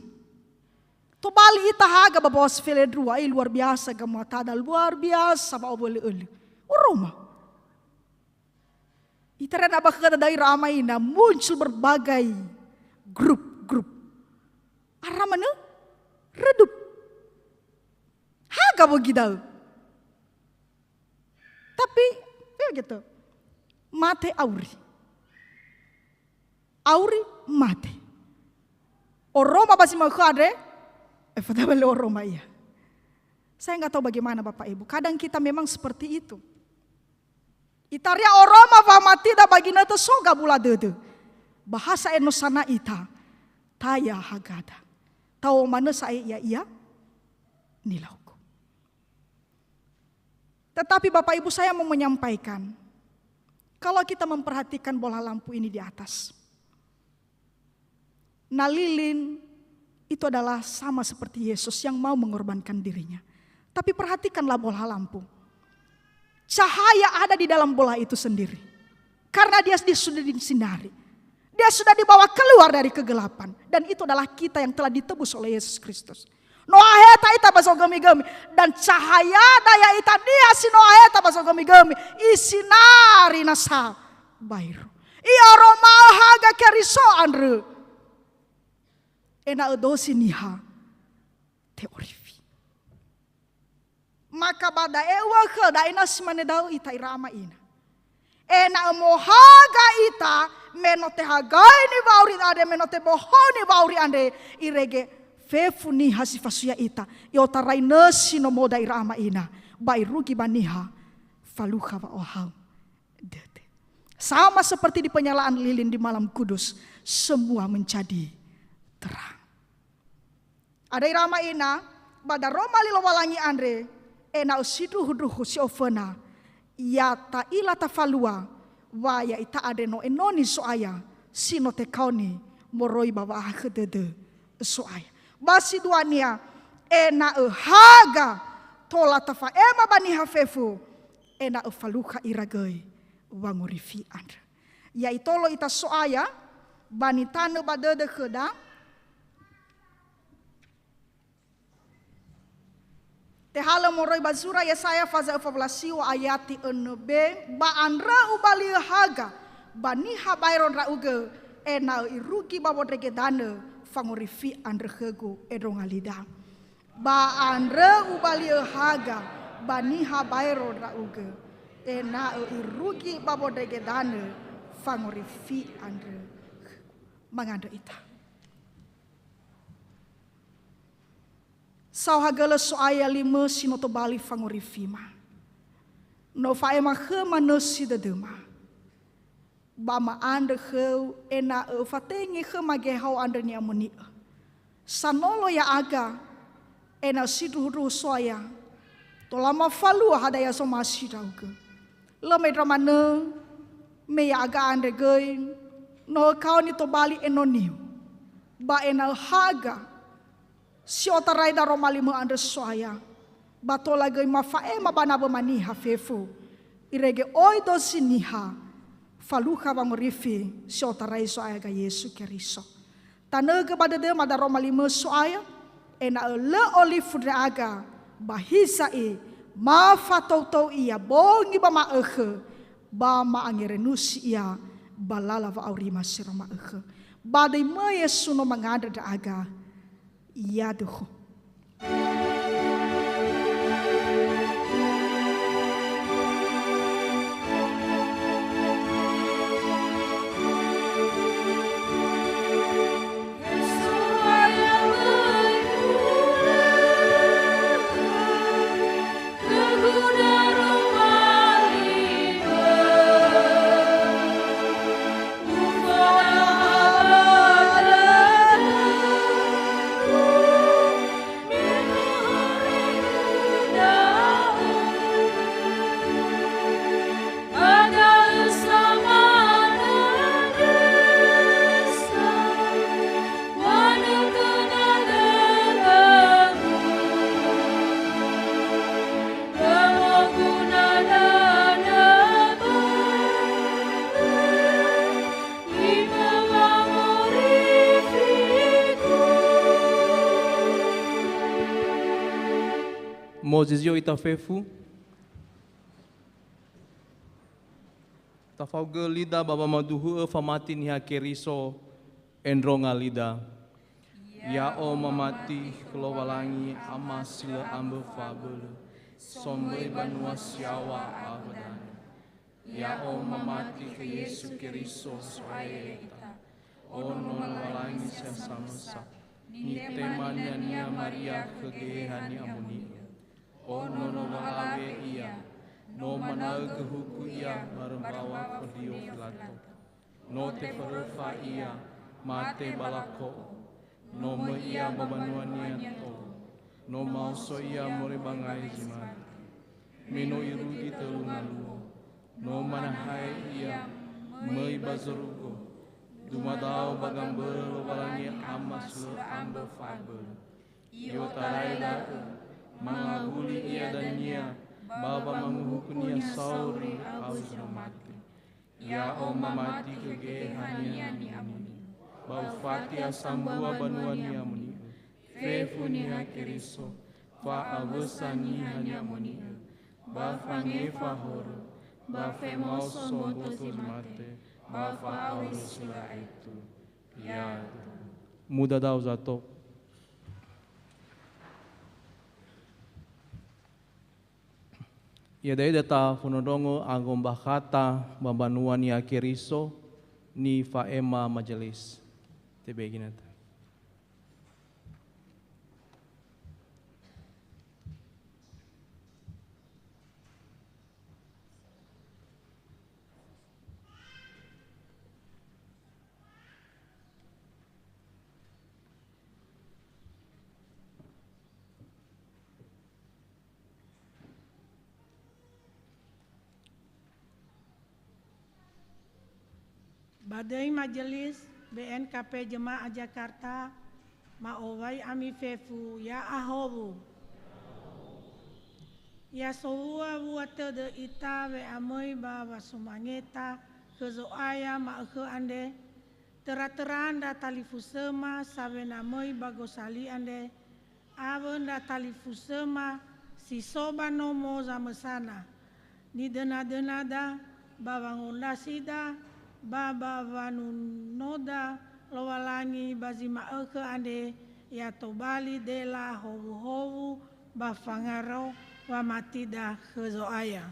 Tobali ita haga ba bawas felendrua, eh, luar biasa gamuatada, luar biasa wa'owölö-ölö. Oroma. Itaria na ba khöda da'ö ira ama ina, muncul berbagai grup-grup. Ara manö redup. Haga wögi da'ö. Tapi, ya gitu. Mate auri. Auri mate. Oroma ba zi ma'ökhö andre, eh, fadawa lö oroma ia. Saya nggak tahu bagaimana Bapak Ibu. Kadang kita memang seperti itu. Itaria oroma wamatida ba ginötö so gabula dödö. Bahasa Eno sana ita, taya hagada. Tao manö sa'ae ia-ia nilaugu. Tetapi Bapak Ibu, saya mau menyampaikan, Kalau kita memperhatikan bola lampu ini di atas. Nah, lilin itu adalah sama seperti Yesus yang mau mengorbankan dirinya. Tapi perhatikanlah bola lampu. Cahaya ada di dalam bola itu sendiri. Karena dia, dia sudah disinari. Dia sudah dibawa keluar dari kegelapan. Dan itu adalah kita yang telah ditebus oleh Yesus Kristus. No aheta ita ba zogömi-gömi. Dan cahayada ya'ita niha si no aheta ba zogömi-gömi. Isinari nasa baero. I'oroma'ö haga Keriso andrö. Ena'ö dozi niha te'orifi. Maka ba da'e ua khöda, ena'ö si mane da'ö ita ira ama ina. Ena'ö mohaga ita, me no tehagaini wa'auri andre, me no tebohoni wa'auri andre, irege fefu niha si fasuya ita, i'otarai nösi nomoda ira ama ina, ba irugi ba niha falukha wa'ohahau dödö. Sama seperti di penyalaan lilin di malam kudus, semua menjadi terang. Ada ira ama ina, ba daroma li Lowalangi andre, ena'ö sindruhu-ndruhu si oföna, ya ta'ila tafalua, wa ya'ita andre no enoni Zo'aya, si no tekaoni moroi ba wa'ahakhö dödö Zo'aya. Ba si duania, ena'ö haga tola tafa'ema ba niha fefu, ena'ö falukha ira göi wangorifi andrö. Ya itolo ita So'aya, ba nitanö ba dödö khöda. Tehalö moroi ba zura Yesaya faza öfa wulu a siwa ayati önö be, ba andrö ubali'ö haga ba niha baero ndra'ugö, ena'ö irugi ba wondrege danö fangorifi andrö khögu, e ndronga lida. Ba andrö ubali'ö haga ba niha baero ndra'ugö, ena'ö irugi ba wondrege danö fangorifi andrö. Mangandrö ita. Saohagölö So'aya limö si no tobali fangorifima. No fa'ema khöma nösi dödöma. Ba ma'andrö khöu ena'ö öfatenge khöma geheha andrö ni'amoni'ö. Sanolo ya'aga, ena'ö sindruhu-ndruhu So'aya, tola mafalua hadia zomasi ndra'ugö. Lö me ndra manö, me ya'aga andre göi, no ökaoni tobali enoniu. Ba ena'ö haga, si otarai daroma limö andrö So'aya, ba tola göi mafa'ema ba nawöma niha fefu, irege oi dozi niha, falukha wangorifi si otarai Zo'aya ga Yesu Keriso. Tanögö ba dödöma daroma limö So'aya, ena'ö lö olifu ndra'aga, ba hiza'i, ma fatou-tou ia bongi ba ma'ökhö, ba ma'angerenusi ia ba lala wa'aurima si no ma'ökhö. Ba döi mö Yesu no mangandrö ndra'aga, Yaduhu. Mozizio ita fefu. Tafaugö lida ba wamaduhu'ö famati niha Keriso, e ndronga lida. Ya'o mamati khö Lowalangi Ama si lö ambö fa'abölö, somböi banua si yaŵa awö danö. Ya'o mamati khö Yesu Keriso So'aya ya'ita, Ono Lowalangi si ha samösa, nitema niania Maria khö Geheha Ni'amoni'ö. Ono no walaŵe Ia, no manaögö huku Ia barö mbaŵa Pondio Filato. No tefaröfa Ia, mate ba lako'o. No möi Ia ba mbanua-Nia tou. No maoso Ia moroi ba ngai zi mate. Me no irugi tölu ngaluo, No manahae ia, möi ba zorugo, dumadao ba gambörö Lowalangi Ama si lö ambö fa'abölö. I'otarai da'ö, mangawuli ia dania ba wamanguhuku-Nia sauri awö zi no mate. Ya'o mamati khö Geheha-Nia ni'amoni'ö, ba ufati asambua banua ni'amoni'ö, fefu Niha Keriso, fa'awösa niha ni'amoni'ö, ba fangefa horö, ba femaoso mboto zi mate, ba fa'auri si lö aetu. Ya'aga. Mudadao zato. Iada'e da tafondrondrongo angombakhata ba mbanua Niha Keriso, nifa'ema majelis. Tebe ginata. Ba döi majelis B N K P Jemaah Jakarta, ma'owai ami fefu, ya'ahowu. Ya sowua-wua tödö ita we'amöi ba wasumangeta khö Zo'aya ma'ökhö andre, töra-töra ndra talifusöma sawena möi ba gosali andre, awö ndra talifusöma si so ba nomo zamösana, nidöna-dönada ba wangondrasida ba ba wanunoda Lowalangi ba zi ma'ökhö andre, ya tobali dela howuhowu ba fangaro wamatida khö Zo'aya.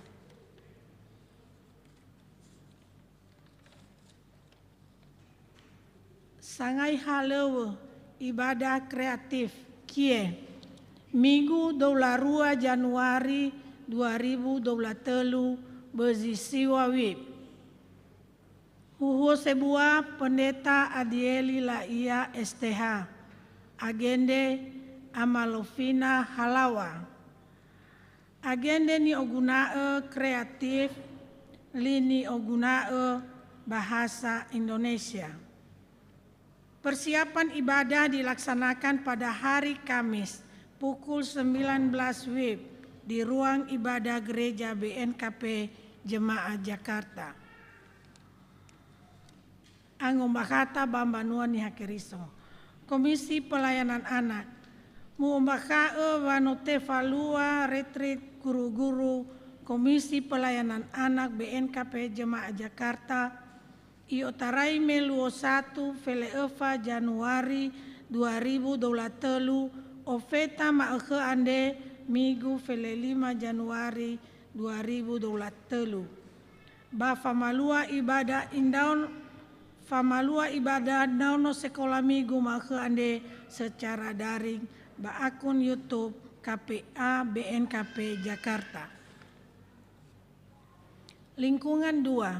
Sangai halöŵö, ibadah kreatif, kie, Migu dua puluh dua Januari dua ribu dua puluh telu, bözi siwa wib. Huhuo sebua, Pendeta Adieli Laia, S T H. Agende, Ama Lovina Halawa. Agende ni'oguna'ö kreatif, li ni'oguna'ö bahasa Indonesia. Persiapan ibadah dilaksanakan pada hari Kamis pukul sembilan belas wib di ruang ibadah Gereja B N K P Jemaah Jakarta. Angombakhata ba mbanua Niha Keriso. Komisi Pelayanan Anak. Mu'ombakha'ö wa no tefalua retreat guru-guru Komisi Pelayanan Anak B N K P Jemaah Jakarta, i'otarai me luo satu fele öfa Januari dua ribu dua puluh telu, ofeta ma'ökhö andre Migu fele lima Januari dua ribu dua puluh telu. Ba famalua ibadah indaon-, famalua ibadah ndraono sekola Migu ma'ökhö andre secara daring ba akun YouTube K P A B N K P Jakarta. Lingkungan dua,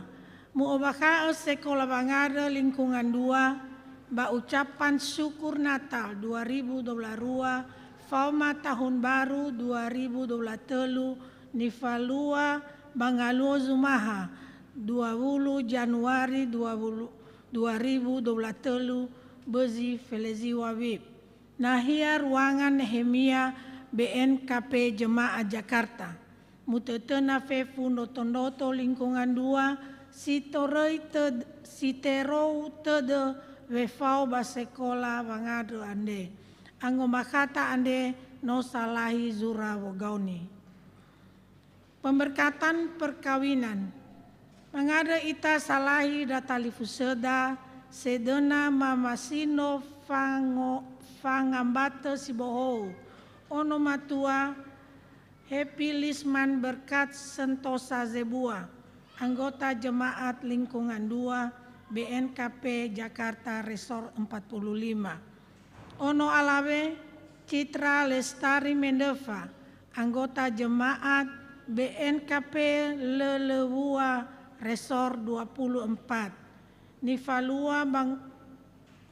mu'ombakha'ö sekola wangandrö lingkungan dua ba ucapan syukur Natal dua ribu dua puluh dua, faoma tahun baru dua ribu dua puluh telu, nifalua ba ngaluo Zumaha, dua wulu Januari dua wulu, dua ribu dua puluh telu, bözi fele ziwa wib. Nahia ruangan Nehemia B N K P Jemaah Jakarta. Mutötöna fefu ndroto-ndroto lingkungan dua, si toröi töd-, si terou tödö wefao ba sekola wangandrö andre. Angombakhata andre no salahi zura wogaoni. Pemberkatan perkawinan. Mangandrö ita salahi ndra talifusöda, sedöna Mama Sino fango-, fangambatö sibohou, ono matua, Happy Lisman Berkat Sentosa Zebua, anggota jemaat lingkungan dua B N K P Jakarta Resor empat puluh lima. Ono alawe, Citra Lestari Mendöfa, anggota jemaat B N K P Lölöwua Resor dua puluh empat. Nifalua ba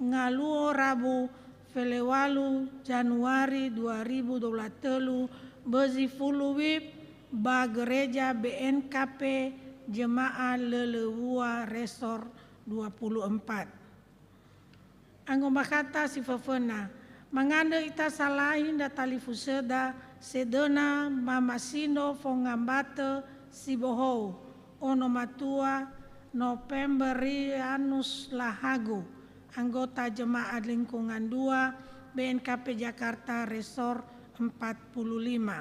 ngaluo Rabu, fele walu Januari dua ribu dua puluh telu, bözi fulu wib ba gereja B N K P Jemaah Lölöwua Resor dua puluh empat. Angombakhata si föföna, mangandrö ita salahi ndra talifusöda sedöna Mama Sindo Fongambatö Sibohou, ono matua Novemberianus Lahagu, anggota Jemaah Lingkungan dua B N K P Jakarta Resor empat puluh lima.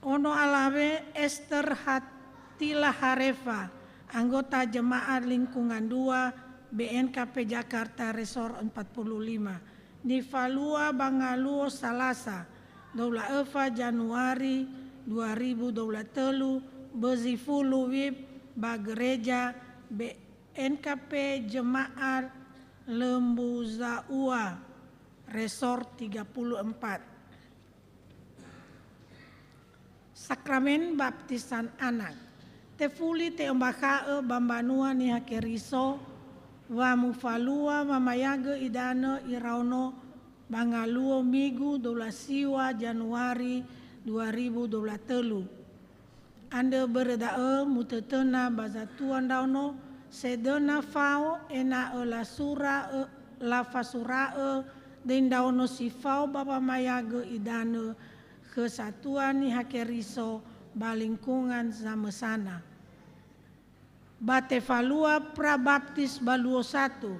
Ono alawe Esther Hatila Harefa, anggota Jemaah Lingkungan dua B N K P Jakarta Resor empat puluh lima, nifalua ba ngaluo Salasa, dua puluh öfa Januari dua ribu dua puluh telu, bözi fulu WIB ba Gereja B N K P Jemaah Lembu Zaua, Resor tiga puluh empat. Sakramen Baptisan Anak. Tefuli te'ombakha'ö ba mbanua Niha Keriso, wa mufalua wamayagö idanö iraono ba ngaluo Migu dua puluh siwa Januari dua ribu dua puluh telu. Andrö börö da'ö mutötöna ba zatua ndraono sedöna fao ena'ö lasura'ö, lafasura'ö döi ndraono si fao ba wamayagö idanö khö satua Niha Keriso ba lingkungan zamösana. Ba tefalua prabaptis ba luo satu,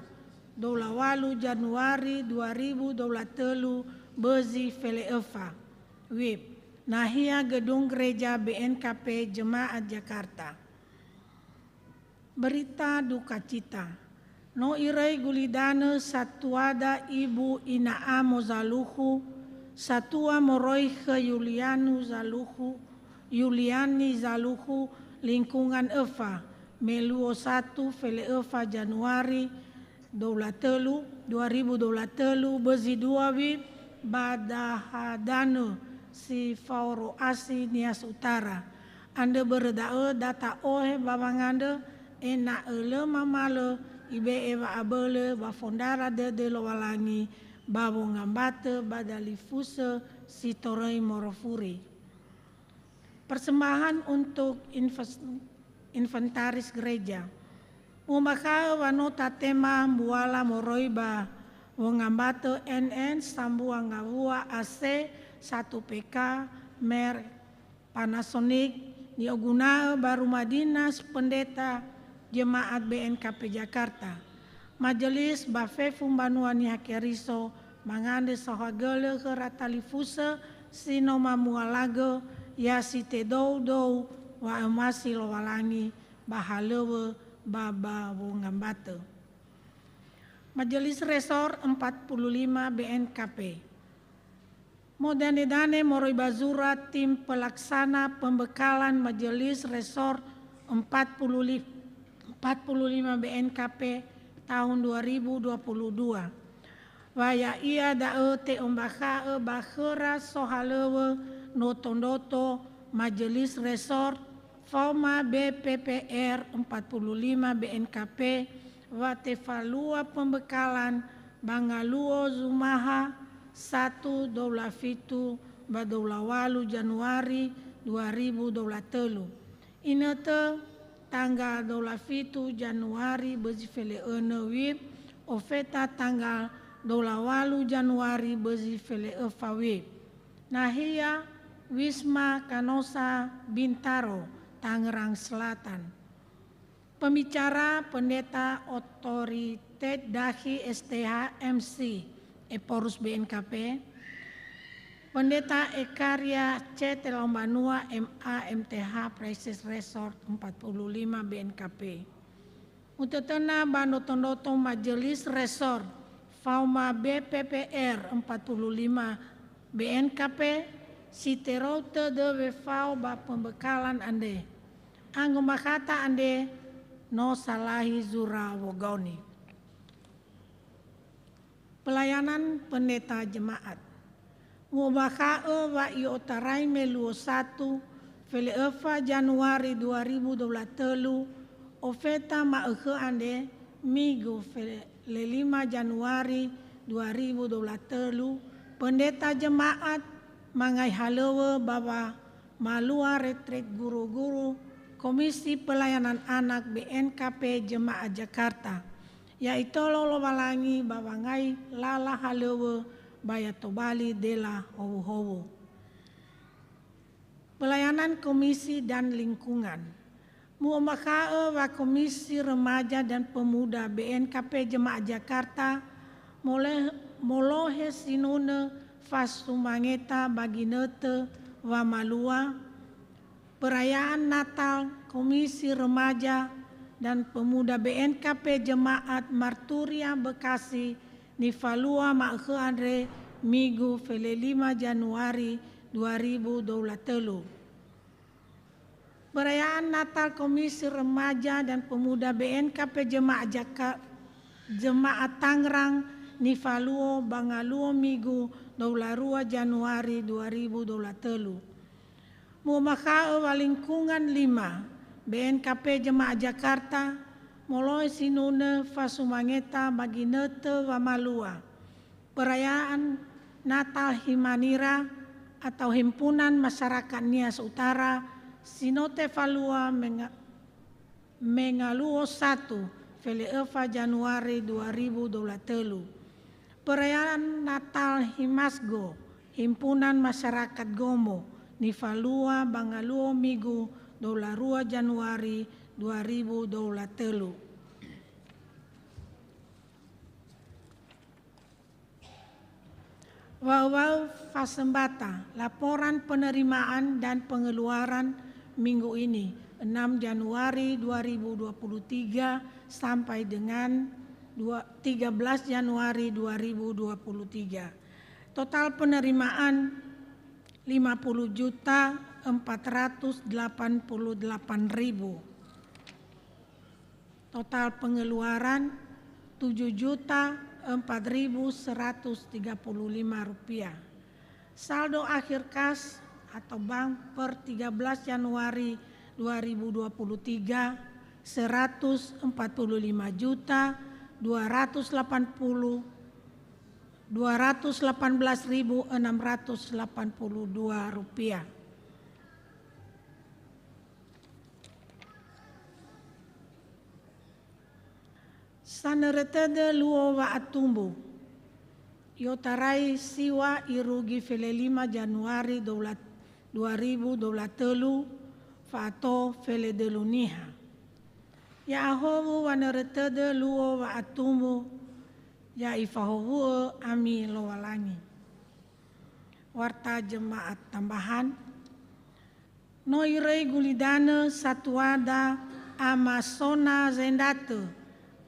dua puluh walu Januari dua ribu dua puluh telu, bözi fele öfa, WIB, nahia Gedung Gereja B N K P Jemaat Jakarta. Berita duka cita. No iröi gulidanö satuada ibu ina'a mozaluhu, satua moroi khö Yulianu Zaluhu, Yuliani Zaluhu, lingkungan öfa, me luo satu fele öfa Januari dua puluh telu, dua ribu dua puluh telu, bözi dua WIB ba dahadanö si fao Roasi Nias Utara. Andrö börö da'ö da ta'ohe ba wangandrö, ena'ö lö mamalö ibe'e wa'abölö ba fondrara dödö Lowalangi ba wongambatö ba dalifusö si toröi morofuri. Persembahan untuk inves-, inventaris gereja. Mu'ombakha'ö wa no tatema mbuala moroi ba wongambatö N N sambua ngawua A C satu P K merek Panasonic ni'oguna'ö ba Rumah Dinas Pendeta Jemaat B N K P Jakarta. Majelis ba fefu mbanua Niha Keriso mangandrö saohagölö khöra talifusö si no mamualagö, ya si tedou-dou wa'aomasi Lowalangi ba halöŵö ba ba wongambatö. Majelis Resor empat puluh lima B N K P. Modane-dane moroi ba zura tim pelaksana pembekalan Majelis Resor empat puluh lima, empat puluh lima B N K P tahun dua ribu dua puluh dua. Wa ya'ia da'ö te'ombakha'ö ba khöra sohalöŵö noto-ndoto Majelis Resor faoma B P P R empat puluh lima B N K P wa tefalua pembekalan ba ngaluo Zumaha satu dua puluh fitu ba dua puluh walu Januari dua ribu dua puluh telu. Inötö tanggal dua puluh fitu Januari bözi fele önö WIB, ofeta tanggal dua puluh walu Januari bözi fele öfa WIB. Nahia Wisma Kanosa Bintaro, Tangerang Selatan. Pembicara Pendeta Otoritet Dakhi S T H M C, Ephorus B N K P. Pendeta Ekaria C T Laombanua M A M T H, Praeses Resort empat puluh lima B N K P. Mutötöna ba noto-noto Majelis Resor faoma B P P R empat puluh lima B N K P si terou tödö wefao ba pembekalan andre. Angombakhata andre no salahi zura wogaoni. Pelayanan Pendeta Jemaat. Mu'ombakha'ö wa i'otarai me luo satu, fele öfa Januari dua ribu dua puluh telu, ofeta ma'ökhö andre, Migu fele lima Januari dua ribu dua puluh telu, Pendeta Jemaat mangai halöŵö ba wa malua retret guru-guru Komisi Pelayanan Anak B N K P Jemaat Jakarta, ya'itolo Lowalangi ba wangai lala halöŵö ba ya tobali dela howuhowu. Pelayanan Komisi dan Lingkungan. Mu'ombakha'ö wa Komisi Remaja dan Pemuda B N K P Jemaat Jakarta mole-, molohe sinunö fasumangeta ba ginötö wamalua, perayaan Natal Komisi Remaja dan Pemuda B N K P Jemaat Marturia Bekasi nifalua ma'ökhö andre Migu fele lima Januari dua ribu dua puluh telu. Perayaan Natal Komisi Remaja dan Pemuda B N K P Jemaat Jaka-, Jemaat Tangerang nifaluo ba ngaluo Migu dua puluh dua Januari dua ribu dua puluh telu. Mu'ombakha'ö wa Lingkungan lima, B N K P Jemaat Jakarta, molohe sinunö fasumangeta ba ginötö wamalua, perayaan Natal Himanira atau Himpunan Masyarakat Nias Utara, si no tefalua menga-, mengaluo satu, fele öfa Januari dua ribu dua puluh telu. Perayaan Natal Himasgo, Himpunan Masyarakat Gomo, nifalua ba ngaluo Migu dua puluh dua Januari dua ribu dua puluh telu. Wau-wau fasembata, laporan penerimaan dan pengeluaran minggu ini, enam Januari dua ribu dua puluh tiga sampai dengan dua-, tiga belas Januari dua ribu dua puluh tiga. Total penerimaan lima puluh juta empat ratus delapan puluh delapan ribu. Total pengeluaran tujuh juta empat ribu seratus tiga puluh lima rupiah. Saldo akhir kas atau bank per tiga belas Januari dua ribu dua puluh tiga, seratus empat puluh lima juta dua ratus delapan puluh, dua ratus delapan belas ribu enam ratus delapan puluh dua rupiah. Sanörö tödö luo wa'atumbu. I'otarai siwa irugi fele lima Januari dua ribu dua puluh telu, fa'ato feledölu niha. Ya'ahowu wanörö tödö luo wa'atumbu, ya ifahowu'ö ami Lowalangi. Warta jemaat tambahan. No iröi gulidanö satuada Ama Sona Zendatö,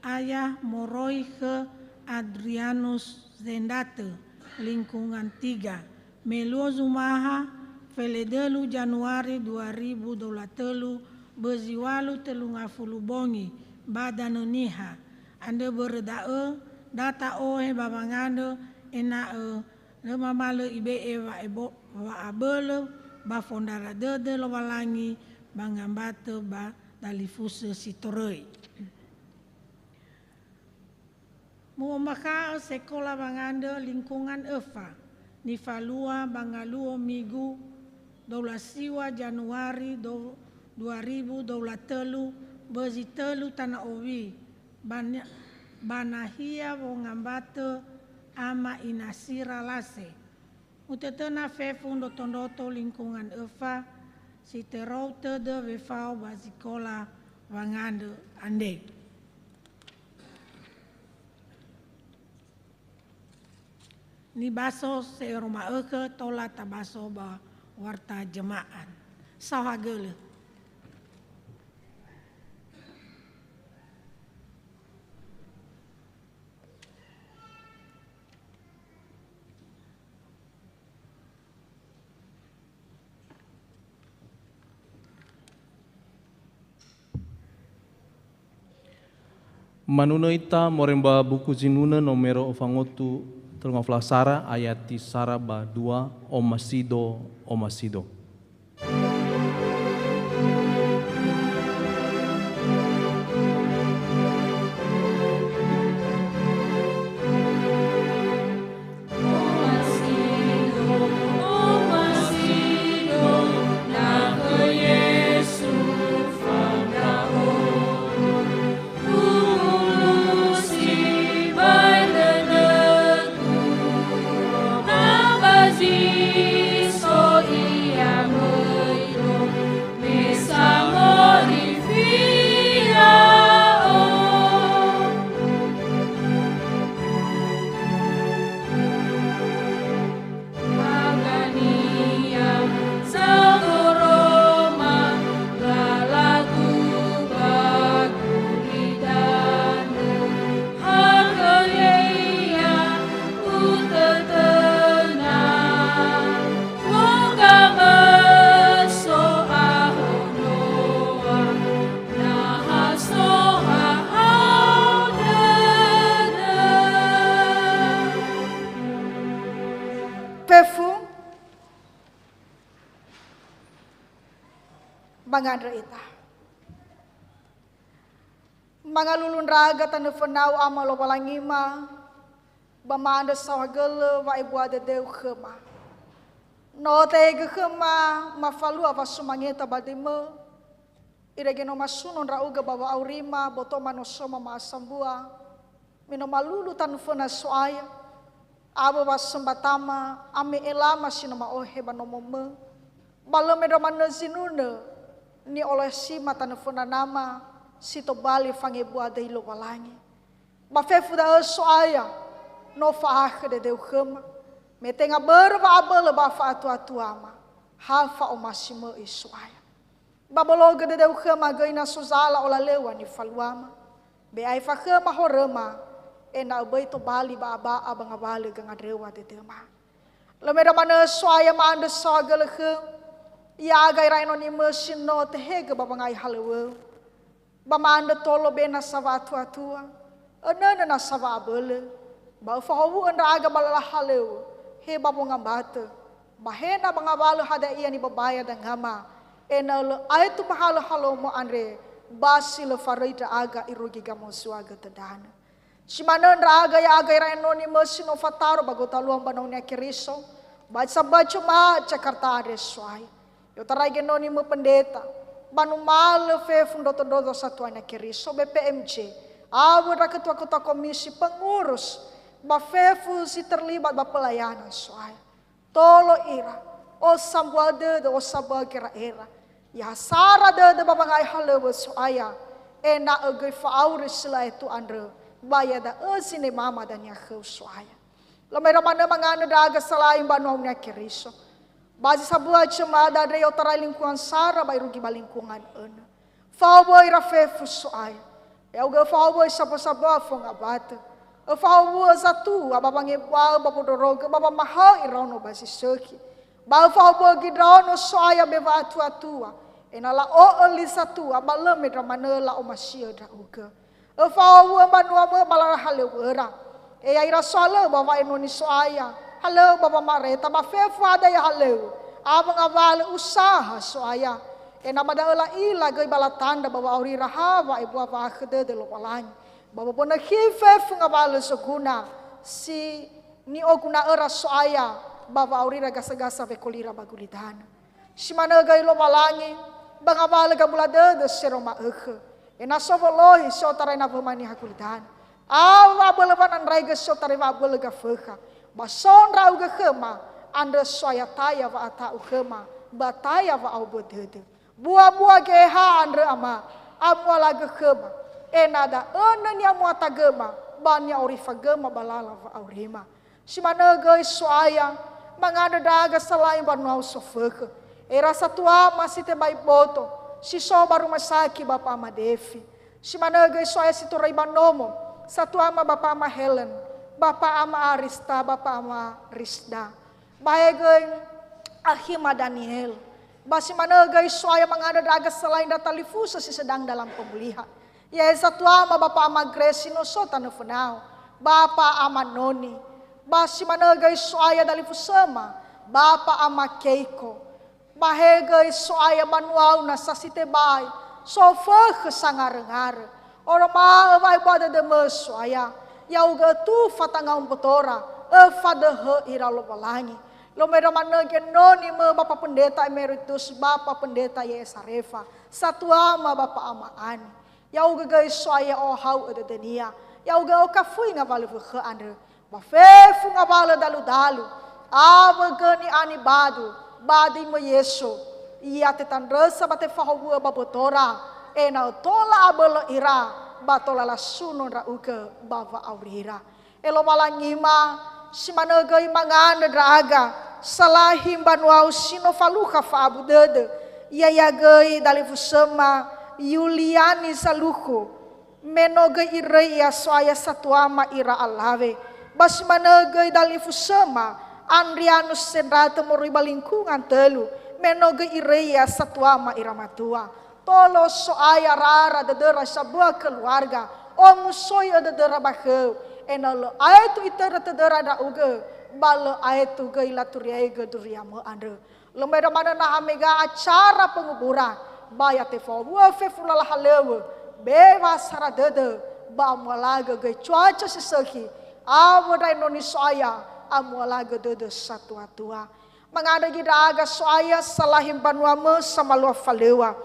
ayah moroi khö Adrianus Zendatö, lingkungan tiga, me luo zumaha, feledölu Januari dua ribu dua puluh telu, bözi walu telungafulu bongi, ba Danö Niha. Andrö börö da'ö, da ta'ohe ba wangandrö, ena'ö lö mamalö ibe'e wa'ebo-, wa'abölö ba fondrara dödö Lowalangi ba ngambatö ba dalifusö si toröi. Mu'ombakha'ö sekola wangandrö lingkungan öfa, nifalua ba ngaluo Migu, dua puluh siwa Januari do-, dua ribu dua puluh telu, bözi tölu tanö owi, ba na-, ba nahia wongambatö ama inasira lase. Mutötöna fefu ndroto-ndroto lingkungan öfa, si terou tödö wefao ba zikola wangandrö andre. Nibaso se'ero ma'ökhö tola tabaso ba warta jema'at. Saohagölö. Manunö ita moroi ba buku Zinunö nomero fangotu telungafulu sara, ayati sara ba dua, omasido, omasido. Mangandrö ita. Mangalulu ndra'aga tanö fönau Ama Lowalangima, ba ma'andrö saohagölö wa'ebua dödöu khöma. No tehegö khöma mafalua wasumangeta ba döimö, irege no masuno ndra'ugö ba wa'aurima boto manosoma ma'asambua, me no malulu tanö föna So'aya, awö wasömbatama, ame'elama si no ma'ohe ba nomomö, ba lö mendra manö zinunö, ni'olosima tanö föna Nama, si tobali fangebua döi Lowalangi. Ba fefu da'ö So'aya, no fa'ahakhö dödöu khöma, me tenga börö wa'abölö ba fa'atuatuama, ha fa'omasi möi So'aya. Ba bologö dödöu khöma göi na so zala olalöŵa nifaluama. Be aefa khöma horöma, ena'ö böi tobali ba'aba'a ba ngawalö gangandröŵa dödöma. Lö mendra manö So'aya ma'andrö saohagölö khöu, ya'aga ira enonimö si no tehegö ba wangai halöŵöu. Ba ma'andrö tolo be nasa wa'atuatua, önönö nasa wa'abölö, ba öfahowu'ö ndra'aga ba lala halöŵö, he ba wongambatö, ba he na ba ngawalö hadia ia nibabaya dangama, ena'ö lö aetu mahalö halomo andre, ba si lö faröi ndra'aga irugi gamozuagö tödanö. Si manö ndra'aga ya'aga ira enoni mösi no fataro ba gotaluo mbanua Keriso, ba sambua Jumat Jakarta andre So'aya. I'otarai genoni mö pendeta, ba numalö fefu ndrotondroto Satuana Keriso B P M J, awö ndra ketua-ketua komisi pengurus, ba fefu si terlibat ba pelayanan So'aya. Tolo ira, osambua dödö, osambua gera'era. Ya sara dödö ba wangai halöŵö So'aya, ena'ö göi fa'auri si lö aetu andrö, ba iada'ö zinemama dania khöu So'aya. Lö mendra manö mangandrö ndra'aga salahi mbanua Keriso. Ba zi sambua Jumat andre i'otarai lingkungan sara ba irugi ba lingkungan önö. Fahowu'ö ira fefu So'aya. Ya'ugö fahowu'ö sambua-sambua fongawatö. Öfahowu'ö zatua ba wangebuaö ba wondrorogö ba wamahöi iraono ba zi sökhi. Ba öfahowu'ö göi ndraono So'aya be wa'atuatua. Ena'ö la'o'ö li zatua ba lö mendra manö la'omasi'ö ndra'ugö. Öfahowu'ö mbanua mö ba lala halöŵöra. E ya'ira sohalöŵö ba wa'enoni So'aya, halöŵö ba wamareta, ba fefu hadia halöŵö, awö ngawalö usaha So'aya. Ena'ö ba da'ö la'ila göi ba latandra ba wa'aurira ha wa'ebua wa'ahakhö dödö Lowalangi. Ba wobonö khi fefu ngawalö zoguna si ni'oguna'öra So'aya ba wa'aurira gasa-gasa wekolira ba gulidanö. Si manö göi Lowalangi, ba ngawalö gabula dödö si no ma'ökhö. Ena'ö so wolohi si otarai nawöma niha gulidanö. Awö wa'abölö wanandraigö si otarai wa'abölö gafökha. Ba so ndra'ugö khöma, andrö So'aya taya wa'ata'u khöma, ba taya wa'aombö dödö. Bua-bua Geheha andrö Ama, amualagö khöma. Ena'ö da'ö ni'amuatagöma, ba ni'aorifagöma ba lala wa'aurima. Si manö göi So'aya, mangandrö ndra'aga salahi mbanuau sofökhö. Era satuama si tebai boto, si so ba rumah sakit Bapa Ama Devi. Si manö göi So'aya si toröi ba nomo, satuama Bapa Ama Helen, Bapa Ama Arista, Bapa Ama Risda. Ba he göi Akhima Daniel. Ba si manö göi So'aya mangandrö ndra'aga salahi ndra talifusö si sedang dalam pemulihan. Ya'e satuama Bapa Ama Grace no so tanö fönau, Bapa Ama Noni, ba si manö göi So'aya dalifusöma, Bapa Ama Keiko, ba he göi So'aya banuau nasa si tebai, sofökhö sangaröngarö, oroma'ö wa'ebua dödömö So'aya, ya'ugö ötufa tangau mbotora, öfadöhö ira Lowalangi. Lö mendra manö genoni mö Bapa Pendeta Emeritus, Bapa Pendeta Yesa Refa, satuama Bapa Ama Ani. Ya'ugö göi So'aya ohau'ö dödönia. Ya'ugö okafui ngawalö wökhö andrö. Ba fefu ngawalö dalu-dalu. Awö göi ni'anibadu. Ba döimö Yesu. Ia tetandrösa ba tefahowu'ö ba botora. Ena'ö tola abölö ira. Ba tola lasuno ndra'ugö ba wa'aurira. E Lowalangima, si manö göi mangandrö ndra'aga, salahi mbanuau si no falukha fa'abu dödö, ya'ia göi dalifusöma Yuliani Salukhu, me no göi iröi ia So'aya satuama ira alawe, ba si manö göi dalifusöma Andrianus Sendratö moroi ba lingkungan tölu, me no göi iröi ia satuama ira matua. Tolo So'aya rara dödöra sambua keluarga, omusoi'ö dödöra ba khöu, ena'ö lö aetu itörö tödöra ndra'ugö, ba lö aetu göi laturiaigö duriamö andrö. Lö mendra manö naha mega acara penguburan, Ba ya tefa'owu'ö fefu lala halöŵö, be wa sara dödö, ba amualagö göi cuaca si sökhi, awö ndra enoni So'aya, amualagö dödö satua-tua. Mangandrö göi ndra'aga So'aya salahi mbanuamö samalua falöŵa.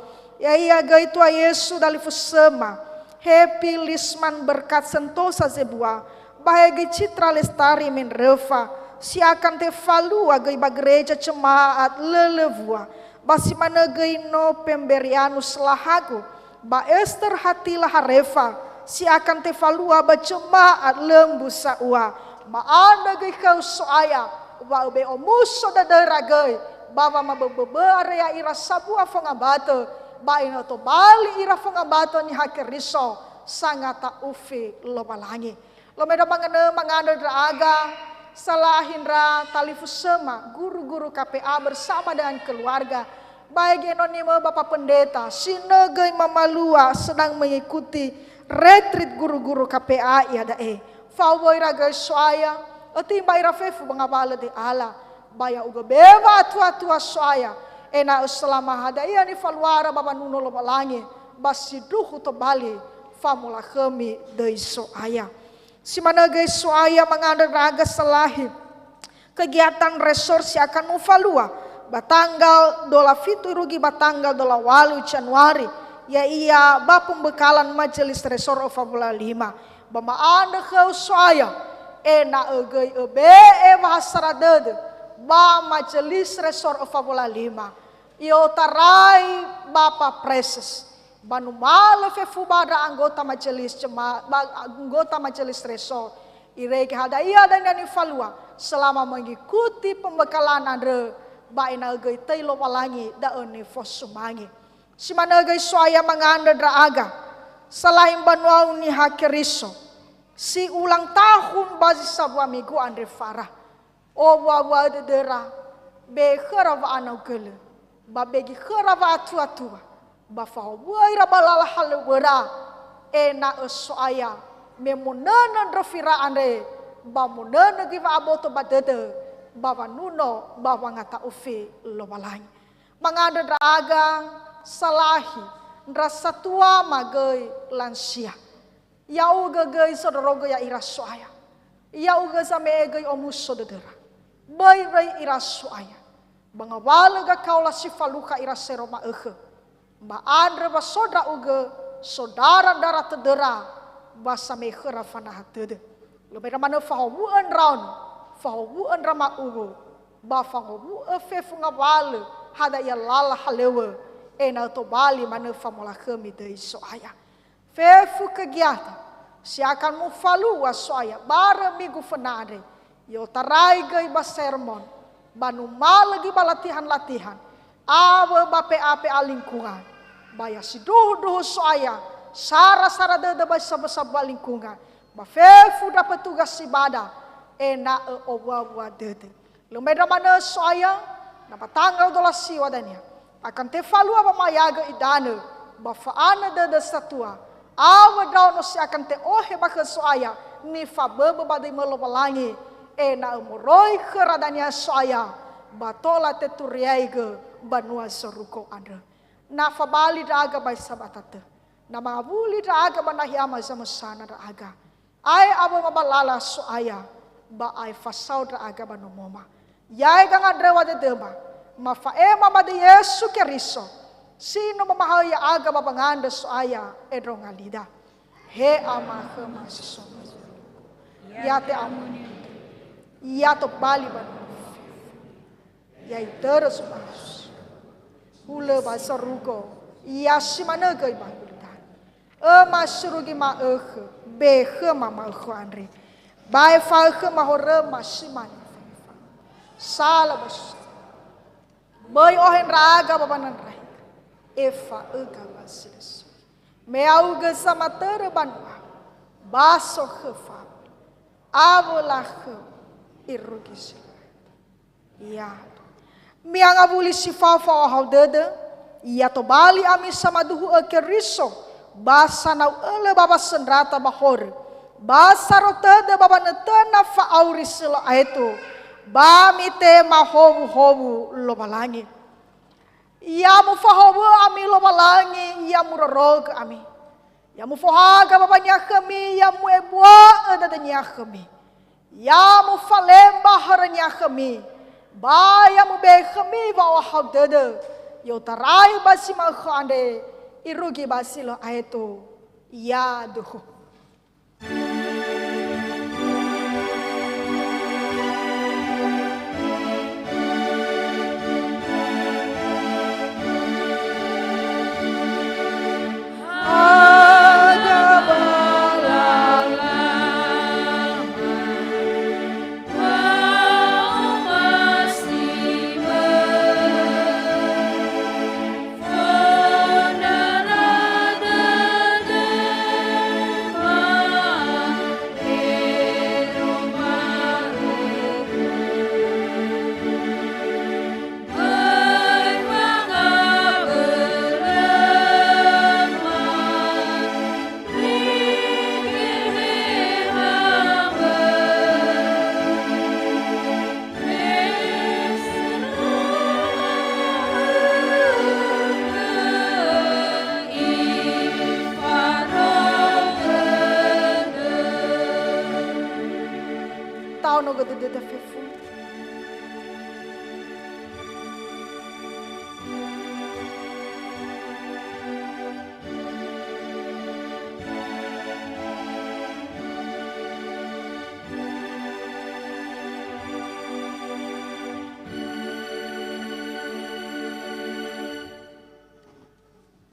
Ya'ia göi Tua Yesu dalifusöma. Happy Lisman Berkat Sentosa Zebua. Ba he göi Citra Lestari Mendröfa. Si akan tefalua göi ba gereja jemaat Lölöŵua. Ba si manö göi no Pemberianus Lahagu. Ba Ester Hatila Harefa, si akan tefalua ba jemaat Lembu Sa'ua. Ma'andrö göi khöu So'aya, wa öbe'e omuso dödöra göi, ba wamaböböbö andre ya'ira sambua fangambatö, ba ena'ö tobali ira fangambatö Niha Keriso, sangata'ufi Lowalangi. Lo me ndra manganö mangandrö ndra'aga, salahi ndra talifusöma, guru-guru K P A bersama dengan keluarga, baik enonimö Bapak Pendeta, si nö göi mamalua sedang mengikuti retreat guru-guru K P A iada'e. Fa'owöi ira göi So'aya, ötimba ira fefu ba ngawalö dödöra, ba ya'ugö be wa'atua-tua So'aya, ena'ö selama hadia nifaluara ba wanuno Lowalangi, ba sindruhu tobali famolakhömi döi So'aya. Si manö göi So'aya mangandrö ndra'aga salahi kegiatan resor si akan mufalua ba tanggal dua puluh fitu irugi ba tanggal dua puluh walu Januari, ya'ia ba pembekalan Majelis Resor Öfa Wulu Lima. Ba ma'andrö khöu So'aya, ena'ö göi öbe'e wahasara dödö ba Majelis Resor Öfa Wulu Lima. I'otarai Bapa Preses. Ba numalö fefu ba ndra anggota majelis jema-, ba anggota majelis resor. Irege hadia dania nifalua selama mengikuti pembekalan andrö, ba ena'ö göi töi Lowalangi da'ö nifosumange. Si manö göi So'aya mangandrö ndra'aga, salahi mbanuau Niha Keriso, si ulang tahun ba zi sambua minggu andre fara. Owua-wua dödöra, be khöra wa'anaugölö, ba begi khöra wa'atua-tua, ba fahowu'ö ira ba lala halöŵöra, ena'ö So'aya, me monönö ndröfira andre, ba monönö göi wa'aboto ba dödö, ba wanuno, ba wangata'ufi Lowalangi. Mangandrö ndra'aga, salahi, ndra satua ma göi lansia. Ya'ugö göi zondrorogö ya'ira So'aya. Ya'ugö zame'e göi omuso dödöra. Böi röi ira So'aya. Ba ngawalö gakaola si falukha ira sero ma'ökhö. Ba andrö wa so ndra'ugö, so ndara-ndara tödöra, wa same'e khöra fanaha tödö. Lö me ndra manö fahowu'ö ndraono, fahowu'ö ndra ma'uwu, ba fangowu'ö fefu ngawalö hadia lala halöŵö, ena'ö tobali manö famolakhömi döi So'aya. Fefu kegiatan si akan mufalua So'aya barö minggu föna andre, i'otarai göi ba sermon, ba numalö göi ba latihan-latihan, awö ba P A P A lingkungan, ba ya sindruhu-ndruhu So'aya, sara-sara dödö ba sambua-sambua lingkungan, ba fefu ndra petugas ibadah, ena'ö owua-wua dödö. Lö me ndra manö So'aya, na ba tanggal dua belas siwa dania, akan tefalua wamayagö idanö, ba fa'anö dödö satua, awö ndraono si akan te'ohe ba khö So'aya, nifaböbö ba döimö Lowalangi, ena'ö moroi khöra dania So'aya, ba tola teturiaigö banua zorugo andrö. Na fabali ndra'aga ba Sabata tö, na mangawuli ndra'aga ba nahia ma zamösana ndra'aga. Ae awöma ba lala So'aya, ba ae fasao ndra'aga ba nomoma. Yae gangandröwa dödöma, mafa'ema ba döi Yesu Keriso, si no mamahaö ya'aga ba wangandrö So'aya endronga lida. He Ama khöma si so ba zorugo. Ya te'amöni, ya tobali ba nomo fefu. Ya itörö zo'aya. Hulö ba zorugo, ya si manö göi ba gulidanö. Öma surugi ma'ökhö, be khöma ma'ökhö andre. Ba efa'ö khöma horöma si mane fa'efa. Sala ba susa. Böi ohe ndra'aga ba wanandraiga. Efa'öga ba si lö sökhi. Me ya'ugö samatörö banua. Ba so khö fa'aböli. Awö lakhö irugi si lö. Ya. Mi'angawuli si fao fa'ohahau dödö, ya tobali ami samaduhu'ö Keriso, ba sanau ölö ba wasöndrata ba horö, ba saro tödö ba wanötöna fa'auri si lö aetu, ba mitema howuhowu Lowalangi. Ya mufahowu'ö ami Lowalangi, ya murorogö ami. Ya mufohaga bawa-Nia khömi, ya mu'ebua'ö dödö-Nia khömi. Ya mufalemba horö-Nia khömi, ba ya mube'e khömi wa'ohahau dödö, i'otarai ba si ma'ökhö andre, irugi ba si lö aetu. Yaduhu. Taono gödödöda fefu.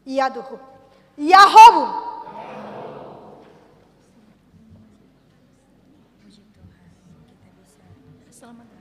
Yaduhu. Yahowu. Puji Tuhan, kita bisa selamat.